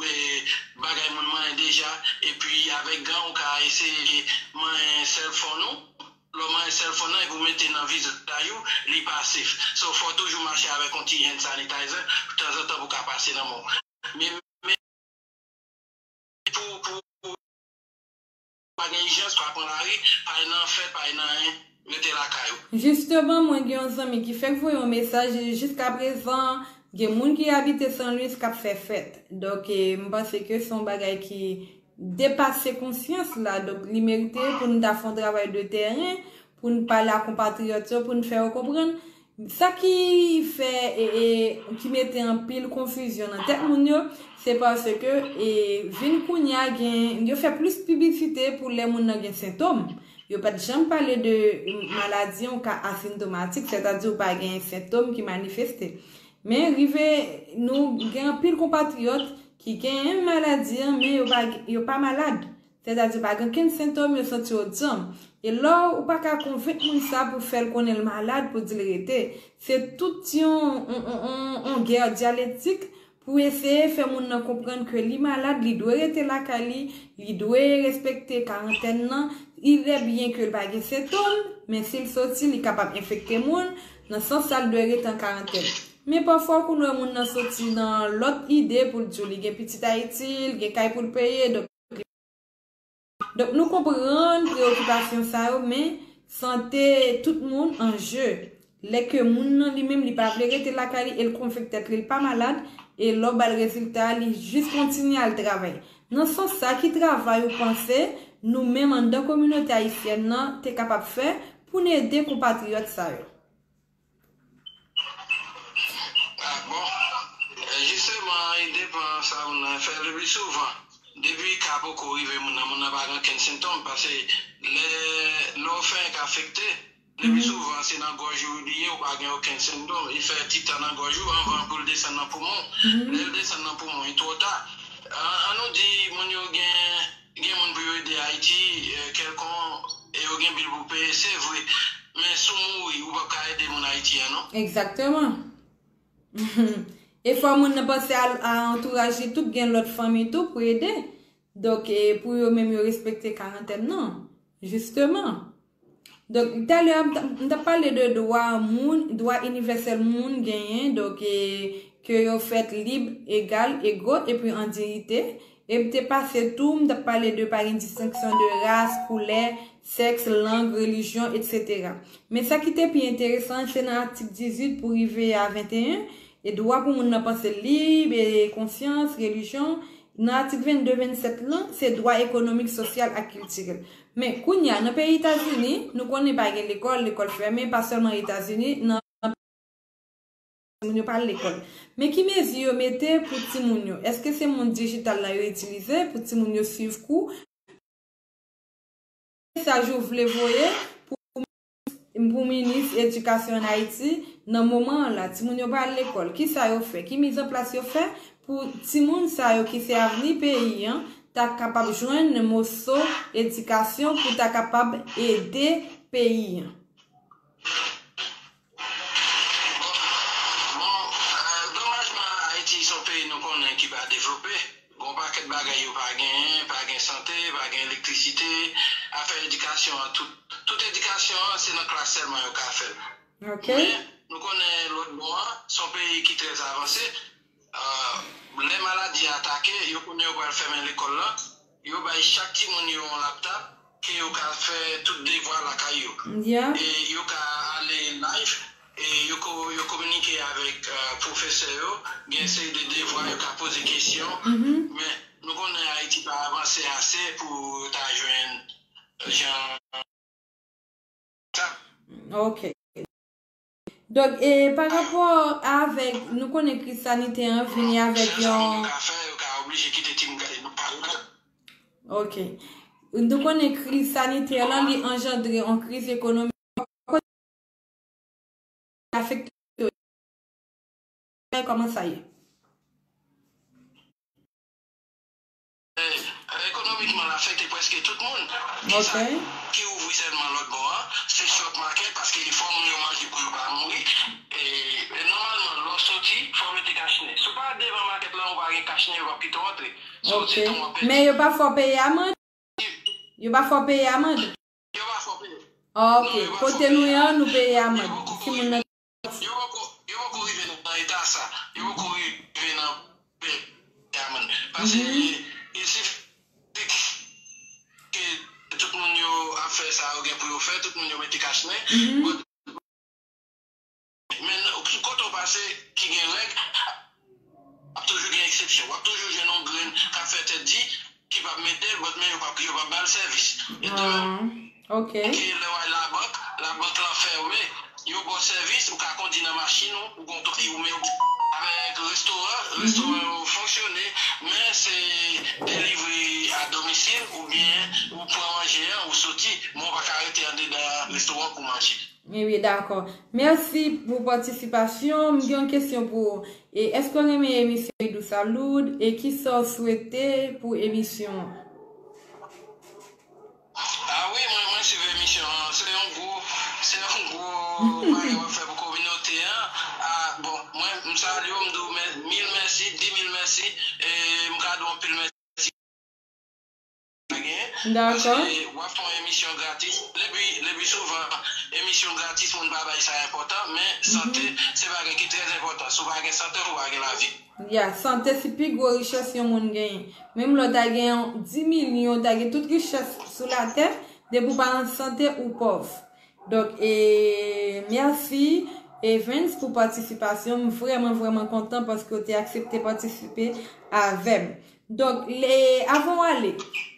bagay moun manyen deja. Epi avèk gan, ou ka eseye manyen cell phone ou. Lè w manyen cell phone nan epi w mete nan vizaj ou, li pa safe. So, fò w toujou mache avèk yon ti hand sanitizer, tanzantan pou w ka pase nan men w. Men, men, pou, pou, pou pa gen ijans, pa pran lari, pa al nan fèt, pa al nan anyen, rete lakay ou. Jisteman, mwen gen yon zanmi ki fèk voye yon mesaj, e jiskaprezan, gen moun ki abite San Luis k ap fè fèt. Donk, e, m panse ke se yon bagay ki depase konsyans la. Donk, li merite pou n ta fè yon travay de tèren, pou n pale a konpatriyòt yo, pou n fè yo konprann. Sa ki fè, e, e, ki mete anpil konfizyon nan tèt moun yo, se paske, e, vin kounye a gen, yo fè plis piblisite pou lè moun nan gen sentòm. Yo pa t janm pale de maladi an, ou ka asentomatik, sètadi ou pa gen sentòm ki manifeste. Men rive nou gen anpil konpatriyòt ki genyen maladi an, men yo pa, yo pa malad. Sètadi pa gen okenn sentòm, yo santi yo djanm. E lè w pa ka konvenk moun sa pou fè l konnen l malad, pou di l rete. Se tout yon, yon, yon, yon, yon gè dyalektik pou eseye fè moun nan konprann ke li malad, li dwe rete lakay li, li dwe respekte karantèn nan. Il est bien ke l pa gen sentòm, men si l soti, li kapab enfekte moun. Nan sans sa, l dwe rete an karantèn. Men pafwa, ou konn wè moun nan soti nan lòt ide pou l di w li gen pitit Ayiti, li gen kay pou l peye, donk Donk, nou konprann preyokipasyon sa yo, men sante tout moun an je. Lè ke moun nan li menm, li pa vle rete lakay li e l konvenk tèt li, li pa malad, e lè w ba l rezilta a, li jis kontinye al travay. Nan sans sa, ki travay ou panse nou menm anndan kominote ayisyèn nan te kapab fè pou n ede konpatriyòt sa yo? Ah, bon. Eh, jisteman, i depann sa moun nan fè. Le pli souvan, depi ka poko rive moun nan, moun nan pa gen okenn sentòm, paske lè, lè w fenk afekte, le pli souvan, se nan gòj ou li ye, ou pa gen okenn sentòm. Li fè ti tan nan gòj ou anvan pou l desann nan poumon. Lè l desann nan poumon, li twò ta. An, an nou di, moun yo gen Gen moun pou yo ede Ayiti, eh, kèlkonk, e yo gen bil pou peye, se vre. Men si w mouri, ou p ap ka ede moun Ayiti an, non. Egzakteman. E fò moun nan panse a, a antouraj li tou, gen lòt fanmi tou pou ede. Donk, e pou yo menm yo respekte karantèn nan. Jisteman. Donk, talè a, m t-, m t ap pale de dwa moun, dwa inivèsèl moun genyen, donk, e, ke yo fèt lib, egal, ego, epi an diyite. E m te pase tou, m t ap pale de pa gen distenksyon de ras, koulè, sèks, lang, relijyon, etsetera. Men sa ki te pi enteresan, se nan atik dizuit pou rive a venteyen, e dwa pou moun nan panse lib, e konsyans, relijyon, Nan atik vennde, vennsèt lan, se dwa ekonomik, sosyal ak kiltirèl. Men kounye a, nan peyi Etazini, nou konnen pa gen lekòl, lekòl fèmen, pa sèlman Etazini, nan moun yo pa al lekòl. Men ki mezi yo mete pou timoun yo? Èske se mond dijital la yo itilize pou timoun yo swiv kou? Mesaj ou vle voye pou, pou minis edikasyon ann Ayiti nan moman an la? Timoun yo pa al lekòl. Kisa yo fè? Ki mizanplas yo fè pou timoun sa yo ki se avni peyi an ta kapab jwenn moso edikasyon pou ta kapab ede peyi an? Bon, euh, domajman Ayiti se yon peyi nou konnen ki pa devlope. Gon pakèt bagay yo pa genyen, pa gen sante, pa gen elektrisite. Afè edikasyon an, tout, tout edikasyon an, se nan klas sèlman yo ka fè l. Ok. Men, nou konnen lòt bò an, se yon peyi ki trè avanse. Euh, lè maladi a atake, yo konnen yo pral fèmen lekòl lan. Yo bay chak timoun yo yon laptop ke yo ka fè tout devwa lakay yo. Yeah. E yo ka ale live e yo ko, yo kominike avèk euh, pwofesè yo, gen seri de devwa, yo ka poze kesyon. Mhm. Men nou konnen Ayiti pa avanse ase pou yo ta jwenn jan sa. Ok. Donk, e pa rapò avèk, nou konnen kriz sanitè an vini avèk Sèl sa moun yo yon ka fè, yo ka oblije kite timoun gade nou pa yo. Ok. Nou konnen kriz sanitè lan li anjandre yon kriz ekonomik. Afekte yo. Kòman sa ye? Ekonomikman, l afekte prèske tout moun. Ki sa ki ouvri sèlman lòt bò an, se short market, paske fò moun yo manje pou yo pa mouri. E, e nòmalman, lè w soti, fò w mete kachnen. Si w pa devan makèt lan, ou pa gen kachnen, yo p ap kite w antre. Si w Ok. soti, w ap pèdi. Men yo pa fè w peye amand? Yo pa fè w peye amand? Yo pa fè w peye. Ah, ok. Non, yo pa fè Kote w nou peye. ye an, nou peye Yo amand. poko Si moun nan Yo poko, yo poko rive nan eta sa. Yo poko rive nan peye amand. Paske Mhm. il suffit ke tout moun yo ap fè sa yo gen pou yo fè, tout moun yo mete kachnen. Mhm. But, men sou kote w pase ki gen règ, ap toujou gen eksepsyon. W ap toujou jwenn yon grenn k ap fè tèt di, ki p ap mete l, but men yo p ap, yo p ap ba l sèvis. E de menm, Ah, ok. ke lè w al labank, labank lan fèmen, yo ba w sèvis, ou ka kondi nan machin ou, ou gon tòy ou, men avèk restoran, restoran yo fonksyone, men se delivre a domisil, oubyen ou pran manje an, ou soti, men ou pa ka rete andedan restoran pou manje. Ebyen, dakò. Mèsi pou patisipasyon. M gen yon kesyon pou ou. E èske w renmen emisyon Idou Saloud? E kisa w swete pou emisyon an? Ah wi, mwen, mwen swiv emisyon an. Se yon gwo, se yon gwo bagay w ap fè pou kominote an. Ah, bon, mwen, m salye w, m di w mè-, mil mèsi, di mil mèsi. E m ka di w anpil mèsi. Pa genyen. Dakò. Paske w ap fè yon emisyon gratis. Lepi, lepi souvan, emisyon gratis, moun pa bay sa enpòtan, men sante, se bagay ki trè enpòtan. Si w pa gen sante, ou pa gen lavi. Ya, sante se pi gwo richès yon moun genyen. Menm lè w ta gen yon di milyon, w ta gen tout richès sou latè, depi w pa an sante, ou pòv. Donk, e, mèsi, Evens, pou patisipasyon. M vrèman, vrèman kontan paske w te aksepte patisipe avè m. Donk, le, avan w ale,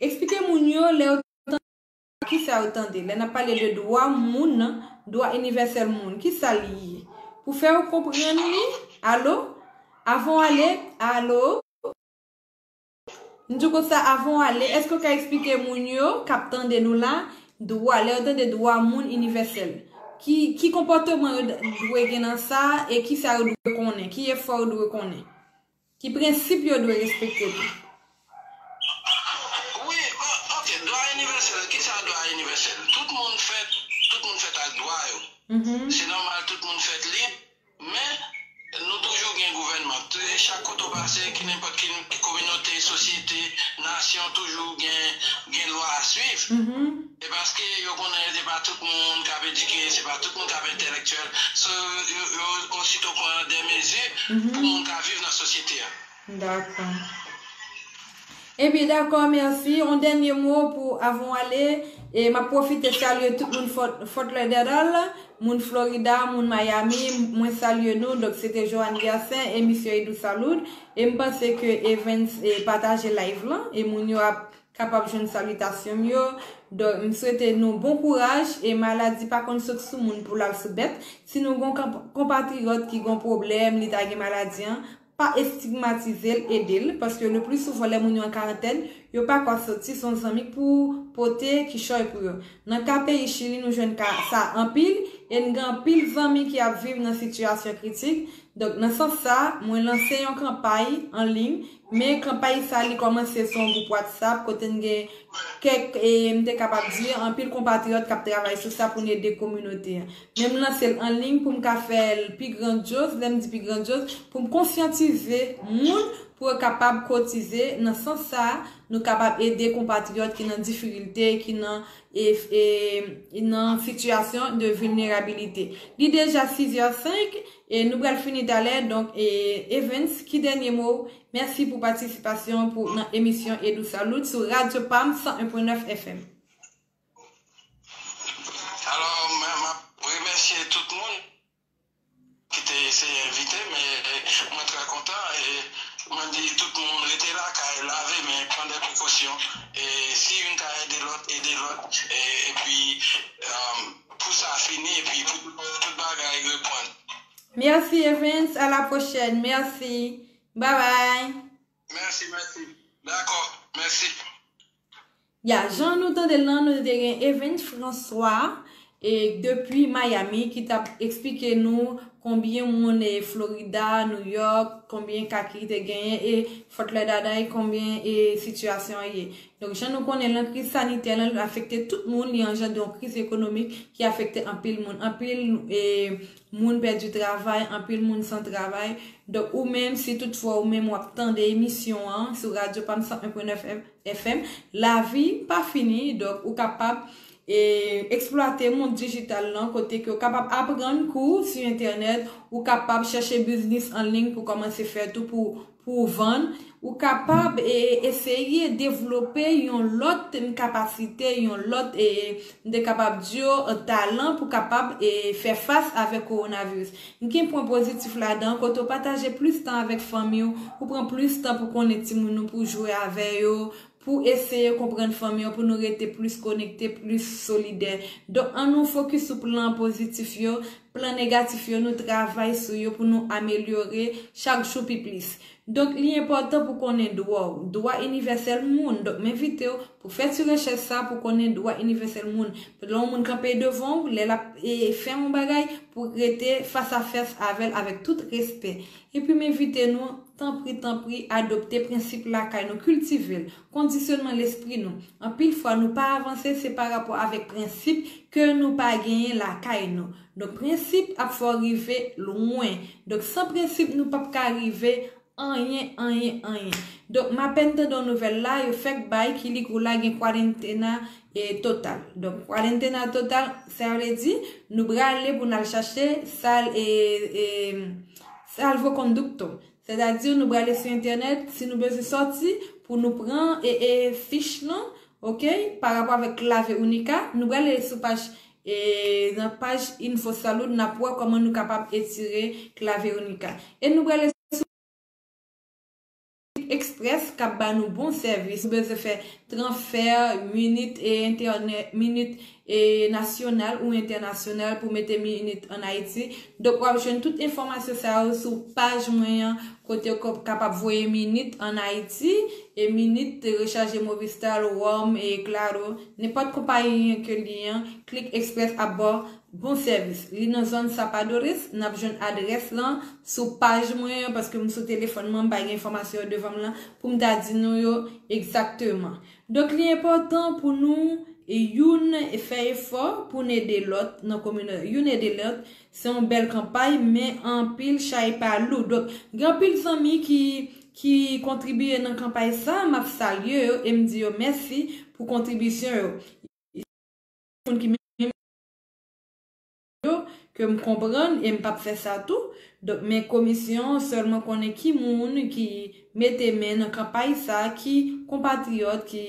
eksplike moun yo lè yo tande, kisa yo tande. Lè n ap pale de dwa moun nan, dwa inivèsèl moun, kisa li ye? Pou fè yo konprann li, alo? Avan w ale, alo? M di w konsa, avan w ale, èske w ka eksplike moun yo k ap tande nou la, dwa, lè yo tande dwa moun inivèsèl? Ki, ki konpòteman yo d-, dwe gen nan sa e kisa yo dwe konnen? Ki efò yo dwe konnen? Ki prensip yo dwe respekte tou? Wi, o-, ok, dwa inivèsèl, kisa dwa inivèsèl? Tout moun fèt, tout moun fèt ak dwa yo. Mhm. Se nòmal, tout moun fèt lib, men nou toujou gen gouvènman. Tou-, chak kote w pase, ki nenpòt ki kominote, sosyete, nasyon, toujou gen, gen lwa a swiv. Mhm. E paske yo konnen se pa tout moun k ap edike, se pa tout moun k ap entèlektyèl. So, yo, yo, yo osito pran de mezi Mhm. pou moun ka viv nan sosyete a. Dakò. Ebyen, dakò, mèsi. Yon dènye mo pou avan w ale. E m ap pwofite salye tout moun Fort, Fort Lauderdale, moun Florida, moun Miami, mwen salye nou. Donk, se te Joanne Gersin, emisyon Edou Salud. E m panse ke Evans e pataje live lan, e moun yo ap kapab jwenn salitasyon m yo. Donk, m swete nou bon kouraj, e maladi pa konn sot sou moun pou l al sou bèt. Si nou gon konp-, konpatriyòt ki gon pwoblèm, li ta gen maladi an, pa estigmatize l, ede l, paske le pli souvan lè moun yo an karantèn, yo pa ka soti, se yon zanmi k pou pote kichòy pou yo. Nan ka peyi Chili, nou jwenn ka sa anpil, e n gen anpil zanmi ki ap viv nan sitiyasyon kritik. Donk, nan sans sa, mwen lanse yon kanpay an liy, men kanpay sa, li kòmanse sou yon gwoup WhatsApp, kote n gen kèk, e m te kapab di, anpil konpatriyòt k ap travay sou sa pou n ede kominote a. Men m lanse l an liy pou m ka fè l pi grandyoz, lè m di pi grandyoz, pou m konsyantize moun pou yo kapab kotize. Nan sans sa a, nou kapab ede konpatriyòt ki nan difikilte, ki nan, e, e, nan sitiyasyon de vilnerabilite. Li deja sis è senk, e nou pral fini talè. Donk, e, Evans, ki dènye mo w? Mèsi pou patisipasyon pou, nan emisyon Edou Salud sou Radyo Pam san en pwen nèf F M. Alò, mwen, m ap remèsye tout moun ki te eseye envite, men mwen trè kontan e mwen di tout moun rete lakay, lave men, pran de prekosyon. E si youn ka ede lòt, ede lòt. E, epi, um, pou sa fini, epi pou tout, tout bagay reprann. Mèsi, Evans. À la prochaine. Mèsi. Bye bye. Mèsi, mèsi. Dakò, mèsi. Ya, jan nou tande l lan, nou te gen Evans François, e depi Miami, ki t ap eksplike nou konbyen moun e Florida, New York, konbyen ka ki te genyen, e Fort Lauderdale, konbyen e sitiyasyon an ye. Donk, jan nou konnen lan, kriz sanitè lan, l afekte tout moun, li anjandre yon kriz ekonomik ki afekte anpil moun. Anpil e moun pèdi travay, anpil moun san travay. Donk, ou menm, si toutfwa ou menm w ap tande emisyon an sou Radyo Pam san en pwen nèf F M, lavi pa fini. Donk, ou kapab e eksplwate mond dijital lan, kote ke w kapab aprann kou sou entènèt, ou kapab chèche biznis an liy pou kòmanse fè tou pou, pou w vann, ou kapab e eseye devlope yon lòt kapasite, yon lòt e m te kapab di w, talan pou kapab e fè fas avèk kowonaviris. Gen pwen pozitif ladan, kote w pataje plis tan avèk fanmi w, ou pran plis tan pou konnen timoun ou, pou jwe avè yo, pou eseye konprann fanmi w, pou nou rete plis konekte, plis solidè. Donk, ann nou fokis sou plan pozitif yo, plan negatif yo, nou travay sou yo pou nou amelyore chak jou pi plis. Donk, li enpòtan pou konnen dwa w, dwa inivèsèl moun. Donk, m envite w pou fè ti rechèch sa pou konnen dwa inivèsèl moun. Lè yon moun kanpe devan w, lè l ap e, fè yon bagay, pou rete fas a fas avè l avèk tout respè. Epi m envite nou, tanpri, tanpri, adopte prensip lakay nou, kiltive l, kondisyonman lespri nou. Anpil fwa, nou pa avanse, se pa rapò avèk prensip ke nou pa genyen lakay nou. Donk, prensip ap fè w rive lwen. Donk, san prensip, nou p ap ka rive anyen, anyen, anyen. Donk, m apèn tande yon nouvèl la, yo fèk bay Kilikou la gen kwarantena e total. Donk, kwarantena total, sa vle di, nou prale pou n al chache sal e, e salvoconducto. Sètadi, nou prale sou entènèt, si nou bezwen sòti, pou nou pran e, e fich lan, oke, pa rapò avèk Clave Única, nou prale sou paj, e nan paj Info Salud, n ap wè kòman nou kapab etire Clave Única. E nou prale sou Express k ap ba nou bon sèvis. Ou bezwen fè transfè, minit e entènèt, minit e nasyonal ou entènasyonal pou mete minit ann Ayiti. Donk, w ap jwenn tout enfòmasyon sa yo sou paj mwen an, kote w ka-, kapab voye minit ann Ayiti, e minit rechaje Movistar, Warm e Claro, nenpòt konpayi ke li an, Click Express ap ba w bon sèvis. Li nan zòn Sapadores, n ap jwenn adrès lan sou paj mwen an, paske m sou telefòn mwen, m pa gen enfòmasyon yo devan m lan pou m ta di nou yo egzakteman. Donk, li enpòtan pou nou, e, youn fè efò pou n ede lòt nan kominote. Youn ede lòt, se yon bèl kanpay, men anpil chay pa lou. Donk, gen anpil zanmi ki, ki kontribiye nan kanpay sa, m ap salye yo e m di yo mèsi pou kontribisyon yo. Moun ki menm yo, ke m konprann e m p ap fè sa tou. Donk, men komisyon an sèlman konnen ki moun ki mete men nan kanpay sa, ki konpatriyòt ki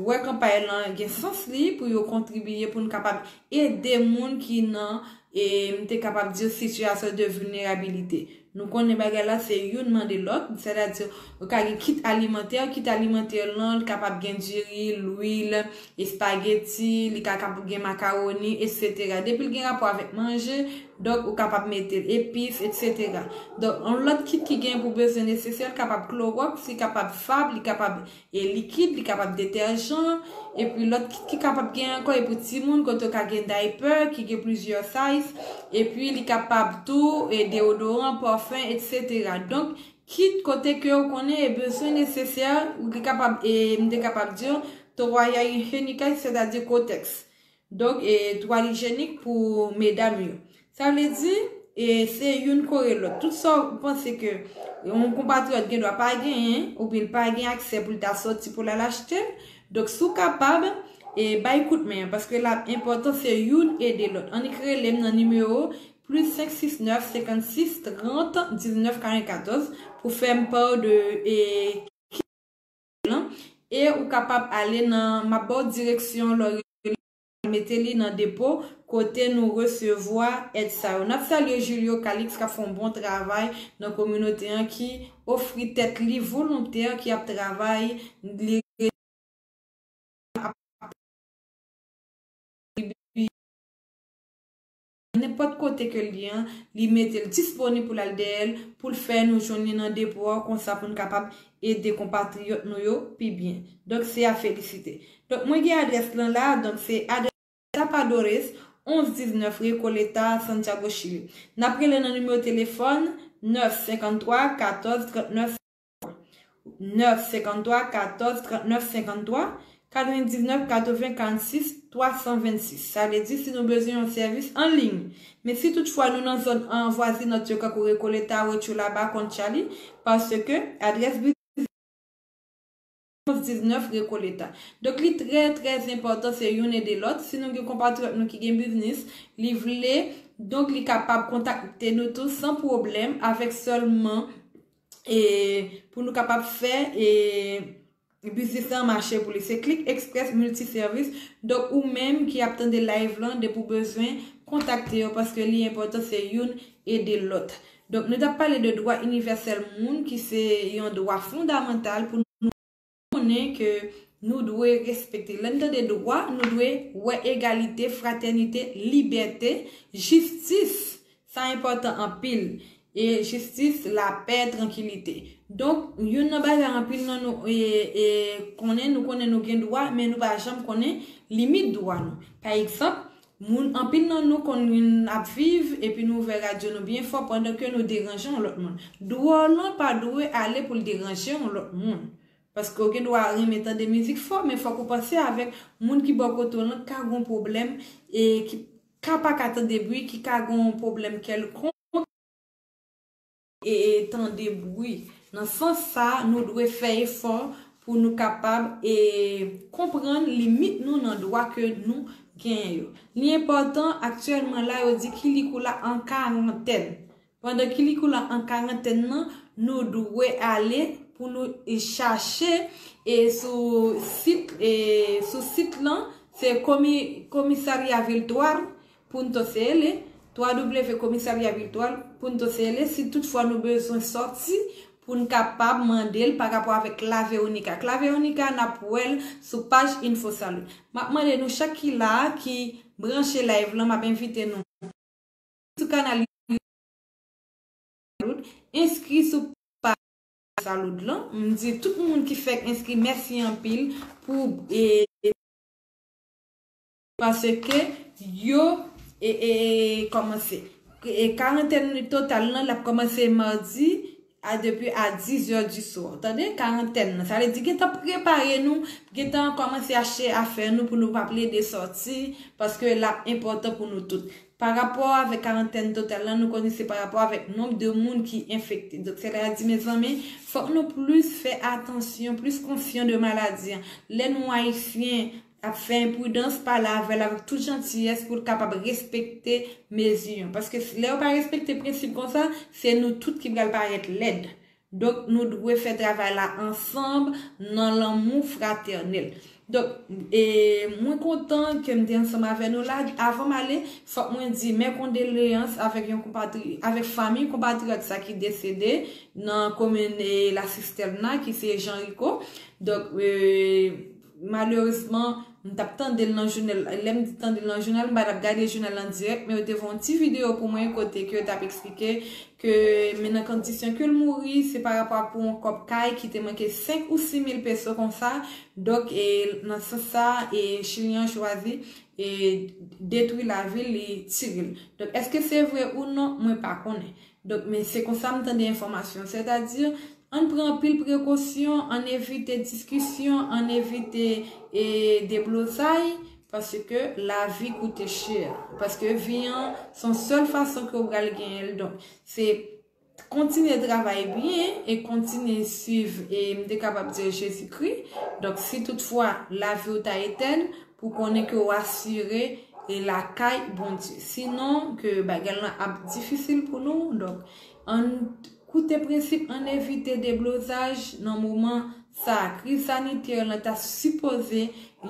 wè kanpay lan gen sans li pou yo kontribiye pou n kapab ede moun ki nan, e m te kapab di, sitiyasyon de vilnerabilite. Nou konnen bagay la se youn mande lòt, sètadi ou ka gen kit alimantè, kit alimantè lan li kapab gen diri, lwil, espageti, li ka kapab gen makawoni, etsetera. Depi l gen rapò avèk manje, donk ou kapab mete l, epis, etsetera. Donk, yon lòt kit ki gen pou bezwen nesesè, li kapab klowòks, li kapab fab, li kapab e likid, li kapab detèjan, epi lòt kit ki kapab gen ankò e pou timoun, kote w ka gen diaper ki gen plizyè size, epi li kapab tou e deodoran, pafen, etsetera. Donk, kit kote ke w konnen e bezwen nesesè, ou te kapab, e m te kapab di w, toalha igiénica, sètadi kotèks. Donk, e twal ijyenik pou medam yo. Sa vle di, e se youn kore lòt. Tout sa w panse ke yon konpatriyòt gen dwa pa genyen, oubyen l pa gen aksè pou l ta sòti pou l al achte l. Donk, si w kapab, e bay kout men an, paske l ap enpòtan se youn ede lòt. Annik rele m nan nimewo plis senk sis nèf senkannsis trant diznèf karannkatòz pou fè m pa de, e, e ou kapab ale nan, m ap ba w direksyon lè w rele, mete li nan depo kote nou resevwa èd sa yo. N ap salye Julio Calix k ap fè yon bon travay nan kominote an, ki ofri tèt li volontè, ki ap travay, li ap nenpòt kote ke l ye an, li mete l disponib pou l al dèyè l, pou l fè nou jwenn li nan depo a, konsa pou n kapab ede konpatriyòt nou yo pi byen. Donk, se a felisite. Donk, mwen gen adrès lan la, donk, se adrès Tapadores, onz diznèf Recoleta, Santiago, Chili. N ap rele nan nimewo telefòn nèf senkanntwa katòz trannèf nèf senkanntwa katòz trannèf senkanntwa, katrevendiznèf katreven karannsis twa san vennsis. Sa vle di si nou bezwen yon sèvis an liy. Men si toutfwa nou nan zòn an vwazinant yo, kankou Recoleta, Huechulaba, Conchalí, paske adrès biznis onz diznèf Recoleta. Donk, li trè, trè enpòtan, se youn ede lòt. Si nou gen konpatriyòt nou ki gen biznis, li vle, donk, li kapab kontakte nou tou san pwoblèm, avèk sèlman, e, pou nou kapab fè, e, biznis lan mache pou li. Se Click Express Multiservice. Donk, ou menm ki ap tande live lan, depi w bezwen, kontakte yo, paske li enpòtan, se youn ede lòt. Donk, nou t ap pale de dwa inivèsèl moun, ki se yon dwa fondamantal pou nou konnen ke nou dwe respekte. Lè n tande dwa, nou dwe wè egalite, fratènite, libète, jistis. Sa enpòtan anpil. E jistis, lapè, trankilite. Donk, youn nan bagay anpil nan nou, e, e, konnen, nou konnen nou gen dwa, men nou pa janm konnen limit dwa nou. Pa egzanp, moun, anpil nan nou konn ap viv, epi nou ouvè radyo nou byen fò pandan ke nou deranje yon lòt moun. Dwa w lan pa dwe ale pou l deranje yon lòt moun. Paske w gen dwa renmen tande mizik fò, men fòk ou panse avèk moun ki bò kote w lan ka gon pwoblèm, e ki ka pa ka tande bri, ki ka gon pwoblèm kèlkonk, e, e tande bri. Nan sans sa, nou dwe fè efò pou nou kapab, e, konprann limit nou nan dwa ke nou genyen yo. Li enpòtan, aktyèlman la, yo di Quilicura an karantèn. Pandan Quilicura an karantèn nan, nou dwe ale pou nou, e, chache, e, sou sit, e, sou sit lan, se komi-, Comisaria Virtual punto C L, w w w comisaria virtual punto C L, si toutfwa nou bezwen sòti pou n kapab mande l pa rapò avèk Clave Única. Clave Única, n ap wè l sou paj Info Salud. M ap mande nou chak ki la a, ki branche live lan, m ap envite nou sou kanal YouTube, enskri sou paj Salud lan. M di tout moun ki fèk enskri, mèsi anpil pou, e, paske yo, e, e, kòmanse. E, karantèn total lan, l ap kòmanse madi a, depi a dis zè di swa. Tande, karantèn nan. Sa vle di, gentan prepare nou, gentan kòmanse achte afè nou pou nou pa plede sòti, paske l ap enpòtan pou nou tout. Pa rapò avèk karantèn total lan, nou konnen se pa rapò avèk nonb de moun ki enfekte. Donk, sètadi, mezanmi, fòk nou plis fè atansyon, plis konsyan de maladi an. Lè nou Ayisyen, ap fè enpridans, pale avè l avèk tout jantiyès pou l kapab respekte mezi an. Paske lè yo pa respekte prensip konsa, se nou tout ki pral parèt lèd. Donk, nou dwe fè travay la ansanm nan lanmou fratènèl. Donk, e, mwen kontan ke m te ansanm avè nou la. Avan m ale, fòk mwen di mè kondoleyans avèk yon konpatri-, avèk fanmi konpatriyòt sa ki desede nan komin, e, La Cisterna, ki se Jean Rico. Donk, e, malerezman, m t ap tande l nan jounal. Lè m tande l nan jounal, m pa t ap gade jounal an dirèk, men yo te fè yon ti videyo pou mwen kote ke yo t ap eksplike ke, men nan kondisyon ke l mouri, se pa rapò ak pou yon kòb kay ki te manke senk ou sis mil peso konsa. Donk, e, nan sans sa, e, Chilyen an chwazi, e, detwi lavi l, li tire l. Donk, èske se vre ou non, mwen pa konnen. Donk, men se konsa m tande enfòmasyon. Sètadi, ann pran anpil prekosyon, ann evite diskisyon, ann evite, e, deblozay, paske lavi koute chè. Paske vi an, se yon sèl fason ke w pral genyen l. Donk, se kontinye travay byen e kontinye swiv, e m te kapab di Jezikri. Donk, si toutfwa lavi w ta etèn, pou konnen ke w asire e lakay Bondye. Sinon, ke bagay lan ap difisil pou nou. Donk, ann koute prensip, ann evite deblozaj nan moman sa a. Kriz sanitè lan ta sipoze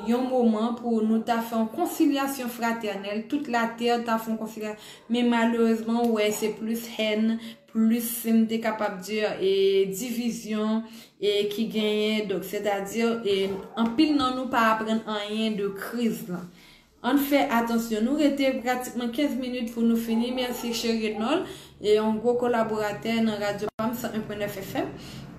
yon moman pou nou ta fè yon konsilyasyon fratènèl, tout latè ta fè yon konsilyasyon. Men malerezman, w wè, se plis hèn, plis, si m te kapab di, e divizyon, e ki genyen. Donk, sètadi, e anpil nan nou pa aprann anyen de kriz lan. Ann fè atansyon. Nou rete pratikman kenz minit pou nou fini. Mèsi Cherie Nol, e yon gwo kolaboratè nan Radyo Pam san en pwen nèf F M.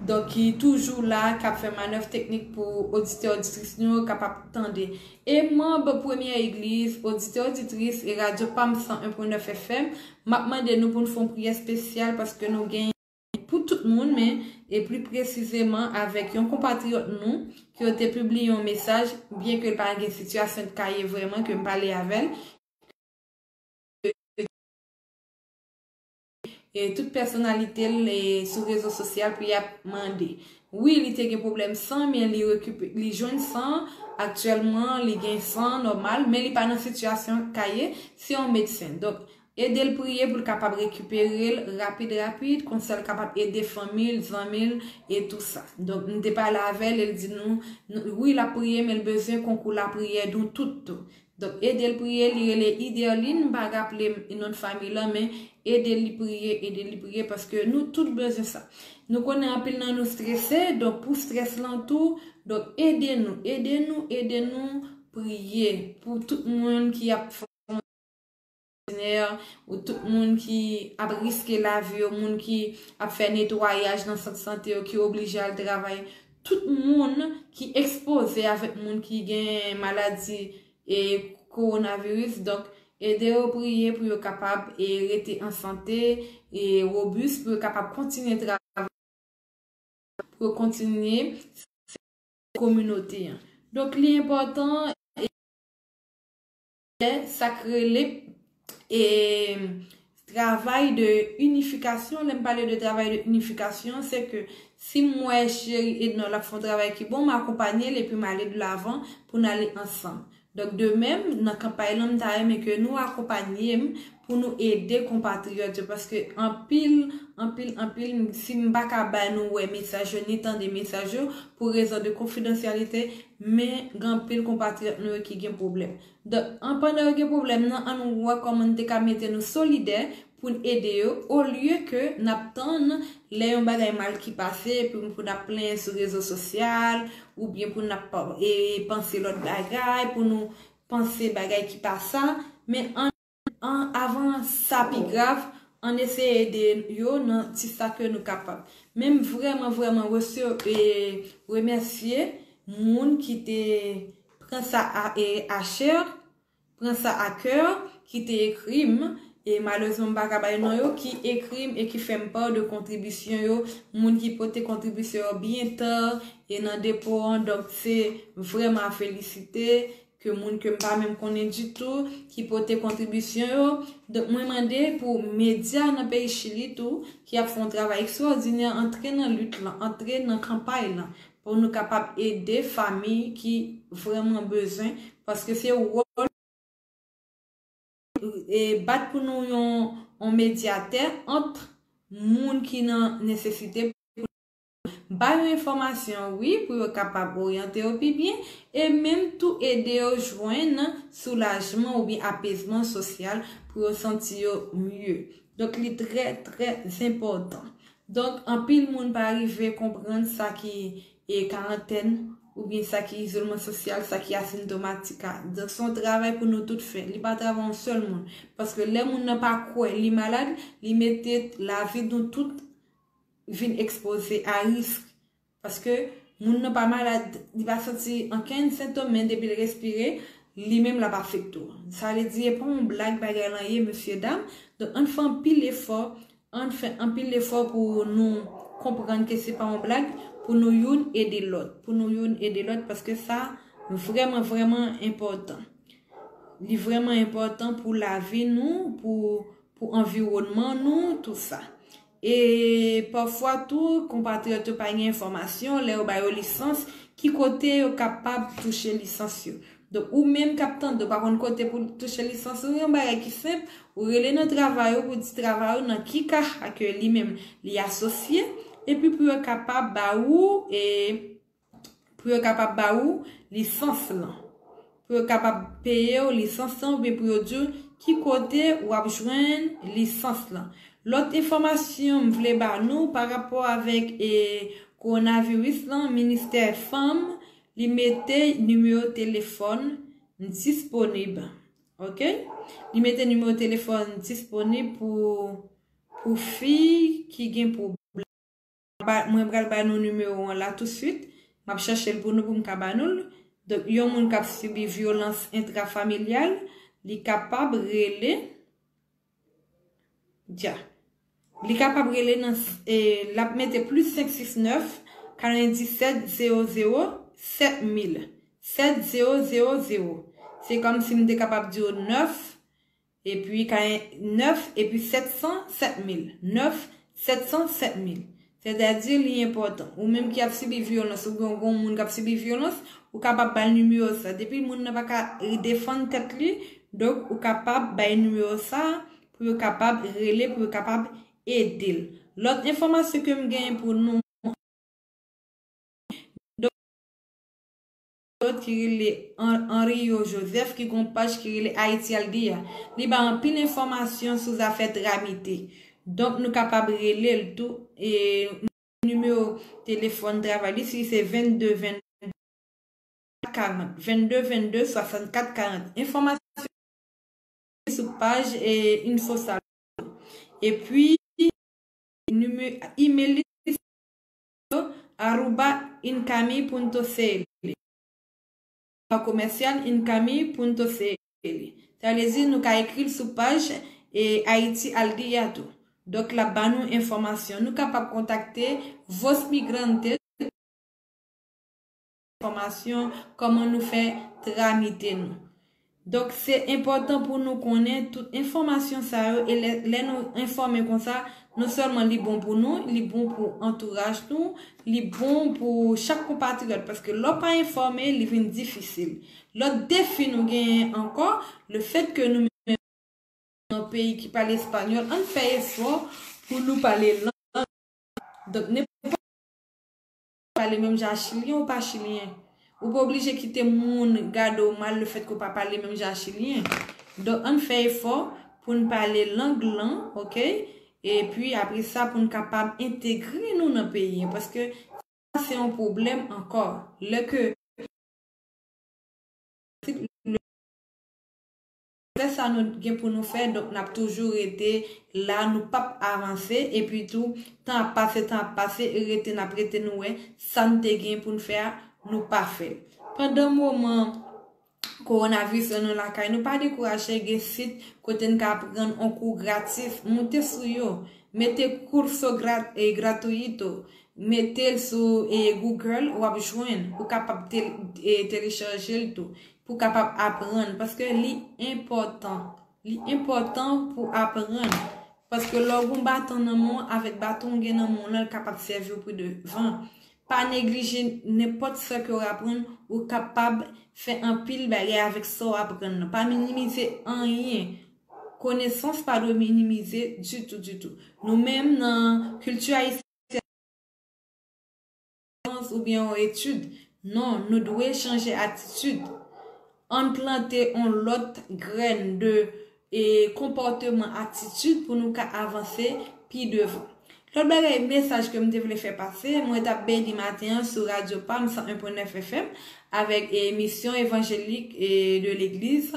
Donk, ki toujou la, k ap fè manèv teknik pou oditè, oditris nou yo kapab tande. E manb Premyè Egliz, oditè, oditris e Radyo Pam san en pwen nèf F M, m ap mande nou pou n fè yon priyè espesyal paske nou gen pou tout moun, men e pli presizeman avèk yon konpatriyòt nou ke yo te pibliye yon mesaj, byen ke l pa gen sitiyasyon k ka ye vrèman ke m pale avè l. E tout pèsonalite l, e, sou rezo sosyal pou y ap mande. Wi, li te gen pwoblèm san, men li rekipe-, li jwenn san. Aktyèlman, li gen san nòmal, men li pa nan sitiyasyon k ka ye, se yon medsen. Donk, ede l priye pou l kapab rekipere l rapid, rapid, konsa l kapab ede fanmi l, zanmi l, e tou sa. Donk, m te pale avè l, e l di nou, nou, wi, l ap priye, men l bezwen konkou lapriyè nou tout tou. Donk, ede l priye, li rele Iderline, m pa raple m non fanmi lan, men ede li priye, ede li priye, paske nou tout bezwen sa. Nou konnen anpil nan nou strese, donk pou strès lan tou, donk ede nou, ede nou, ede nou priye pou tout moun ki ap fè, ou tout moun ki ap riske lavi yo, moun ki ap fè netwayaj nan sant sante yo, ki oblije al travay, tout moun ki ekspoze avèk moun ki gen maladi e kowonaviris. Donk, ede yo priye pou yo kapab e rete an sante e wobis, pou yo kapab kontinye travay, pou yo kontinye kominote an. Donk, li enpòtan, e sa k rele, e travay de inifikasyon. Lè m pale de travay de inifikasyon, se ke si m wè Cherie Ednor ap fè yon travay ki bon, m akonpanye l epi m ale de lavan pou n ale ansanm. Donk, de menm, nan kanpay lan, m ta renmen ke nou akonpanye m pou nou ede konpatriyòt yo, paske anpil, anpil, anpil, si m pa ka bay nou wè mesaj yo, ni tande mesaj yo, pou rezon de konfidansyalite, men gen anpil konpatriyòt nou yo ki gen pwoblèm. Donk, an pandan yo gen pwoblèm nan, ann wè kòman n te ka mete nou solidè pou n ede yo, olye ke n ap tann lè yon bagay mal ki pase, pou, pou n ap plenyen sou rezo sosyal, oubyen pou n ap, e, panse lòt bagay, pou nou panse bagay ki pa sa. Men an, an, avan sa pi grav, ann eseye ede yo nan ti sa ke nou kapab. Men m vrèman, vrèman rese-, e, remèsye moun ki te pran sa a, e, a chè, pran sa a kè, ki te ekri m, e malerezman m pa ka bay non yo, ki ekri m e ki fè m pa de kontribisyon yo, moun ki pote kontribisyon yo byen ta, e nan depo an. Donk, se vrèman a felisite ke moun ke m pa menm konnen ditou, ki pote kontribisyon yo. Donk, mwen mande pou medya nan peyi Chili tou, ki ap fè yon travay ekstraòdinè, antre nan lit lan, antre nan kanpay lan, pou nou kapab ede fanmi ki vrèman bezwen, paske se wòl e bat pou nou yon, yon medyatè ant moun ki nan nesesite, ba yo enfòmasyon, wi, pou yo kapab oryante yo pi byen, e menm tou ede yo jwenn soulajman oubyen apezman sosyal pou yo santi yo mye. Donk, li trè, trè enpòtan. Donk, anpil moun pa rive konprann sa ki e karantèn, oubyen sa ki izolman sosyal, sa ki asentomatik a. Donk, se yon travay pou nou tout fè. Li pa travay yon sèl moun. Paske lè moun nan pa kwè li malad, li mete lavi nou tout vin ekspoze a risk. Paske moun nan pa malad, li pa santi ankenn sentòm, men depi l respire, li menm l ap afekte w. Sa vle di, e pa yon blag bagay lan ye, mesye dam. Donk, ann fè anpil efò, ann fè anpil efò pou nou konprann ke se pa yon blag, pou nou youn ede lòt, pou nou youn ede lòt, paske sa vrèman, vrèman enpòtan. Li vrèman enpòtan pou lavi nou, pou, pou anviwònman nou, tou sa. E pafwa tou, konpatriyòt yo pa gen enfòmasyon, lè yo ba yo lisans, ki kote yo kapab touche lisans yo. Donk, ou menm k ap tande, ou pa konn kote pou touche lisans ou, yon bagay ki senp, ou rele nan travay ou pou di travay ou nan ki ka ke li menm li asosye, epi pou yo kapab ba ou, e, pou yo kapab ba ou lisans lan. Pou yo kapab peye w lisans lan, oubyen pou yo di w ki kote w ap jwenn lisans lan. Lòt enfòmasyon m vle ba nou pa rapò avèk, e, kowonaviris lan, ministè fanm, li mete nimewo telefòn disponib. Oke? Li mete nimewo telefòn disponib pou, pou fi ki gen pwoblèm. Ba, mwen pral ba nou nimewo an la tousuit. M ap chèche l pou nou pou m ka ba nou l. Donk, yon moun k ap sibi vyolans entrafamilyal, li kapab rele. Dja. Li kapab rele nan, e, l ap mete plis senk sis nèf, katrevenndisèt zewo zewo sèt mil. Sèt zewo zewo zewo. Se kòmsi m te kapab di w nèf, epi ka nèf, epi sèt san sèt mil. Nèf, sèt san sèt mil. Sètadi li enpòtan. Ou menm ki ap sibi vyolans, oubyen w gen yon moun k ap sibi vyolans, ou kapab ba l nimewo sa. Depi moun nan pa ka defann tèt li, donk ou kapab bay nimewo sa pou yo kapab rele, pou yo kapab ede l. Lòt enfòmasyon ke m genyen pou nou, ki rele An-, Anrio Joseph, ki gon paj ki rele Ayiti Al Dia. Li ba anpil enfòmasyon sou zafè tramite. Donk, nou kapab rele l tou. E nimewo telefòn travay li, si se vennde vennde karant, vennde vennde swasannkat karant. Enfòmasyon sou paj, e, Infosal. Epi, nime-, email li, arroba incami punto cl. Komèsyal incami punto cl. Sa vle di nou ka ekri l sou paj, e, Ayiti Al Dia tou. Donk, l ap ba nou enfòmasyon. Nou kapab kontakte Voz Migrante, enfòmasyon, kòman nou fè tramite nou. Donk, se enpòtan pou nou konnen tout enfòmasyon sa yo, e lè, lè nou enfòme konsa, non sèlman li bon pou nou, li bon pou antouraj nou, li bon pou chak konpatriyòt, paske lè w pa enfòme, li vin difisil. Lòt defi nou genyen ankò, le fèt ke nou menm nan peyi ki pale espanyòl, ann fè efò pou nou pale lang. Donk, nenpòt pale menm jan a chilyen ou pa chilyen. Ou pa oblije kite moun gade w mal le fèt ke w pa pale menm jan a chilyen. Donk, ann fè efò pou n pale lang lan, oke? Epi, apre sa, pou n kapab entegre nou nan peyi an. Paske sa se yon pwoblèm ankò. Lè ke fè sa nou gen pou nou fè, donk n ap toujou rete la, nou p ap avanse, epi tou, tan ap pase, tan ap pase, e rete n ap rete, nou wè, sa n te gen pou n fè a, nou pa fè l. Pandan moman kowonaviris lan nou lakay nou, pa dekouraje, gen sit kote n ka aprann on kou gratis, moute sou yo, mete curso gra-, e gratuito, mete l sou, e, Google, w ap jwenn, ou kapab te-, e, telechaje l tou, pou kapab aprann, paske li enpòtan, li enpòtan pou aprann, paske lè w gen baton nan men w, avèk baton w gen nan men w lan, l kapab sèvi w pou devan. Pa neglije nenpòt sa ke w aprann, ou kapab fè anpil bagay avèk sa w aprann nan. Pa minimize anyen. Konesans pa dwe minimize ditou, ditou. Nou menm nan kilti ayisyèn, oubyen yon etid. Non, nou dwe chanje atitid. Ann plante yon lòt grenn de e konpòteman, atitid pou nou ka avanse pi devan. Lòt bagay, mesaj ke m te vle fè pase, mwen t ap beni maten an sou Radyo Pam san en pwen nèf F M avèk emisyon evanjelik e de legliz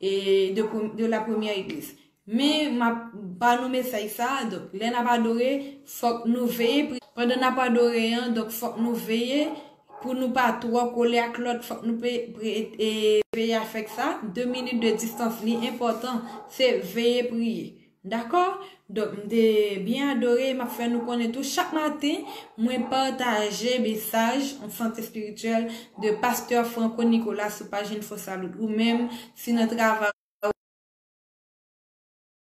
e de, de la première église. Men m ap ba nou mesaj sa a, donk lè n ap adore, fòk nou veye pri-, pandan n ap adore an, donk fòk nou veye pou nou pa twò kole ak lòt, fòk nou pe, pre, e, veye afèk sa. De minit de distans, li enpòtan, se veye priye. Dakò? Donk, m te byen adore, m ap fè nou konnen tou. Chak maten, mwen pataje mesaj an sante espirityèl de pastè Franco Nicolas sou paj Info Salud. Ou menm, si nan travay,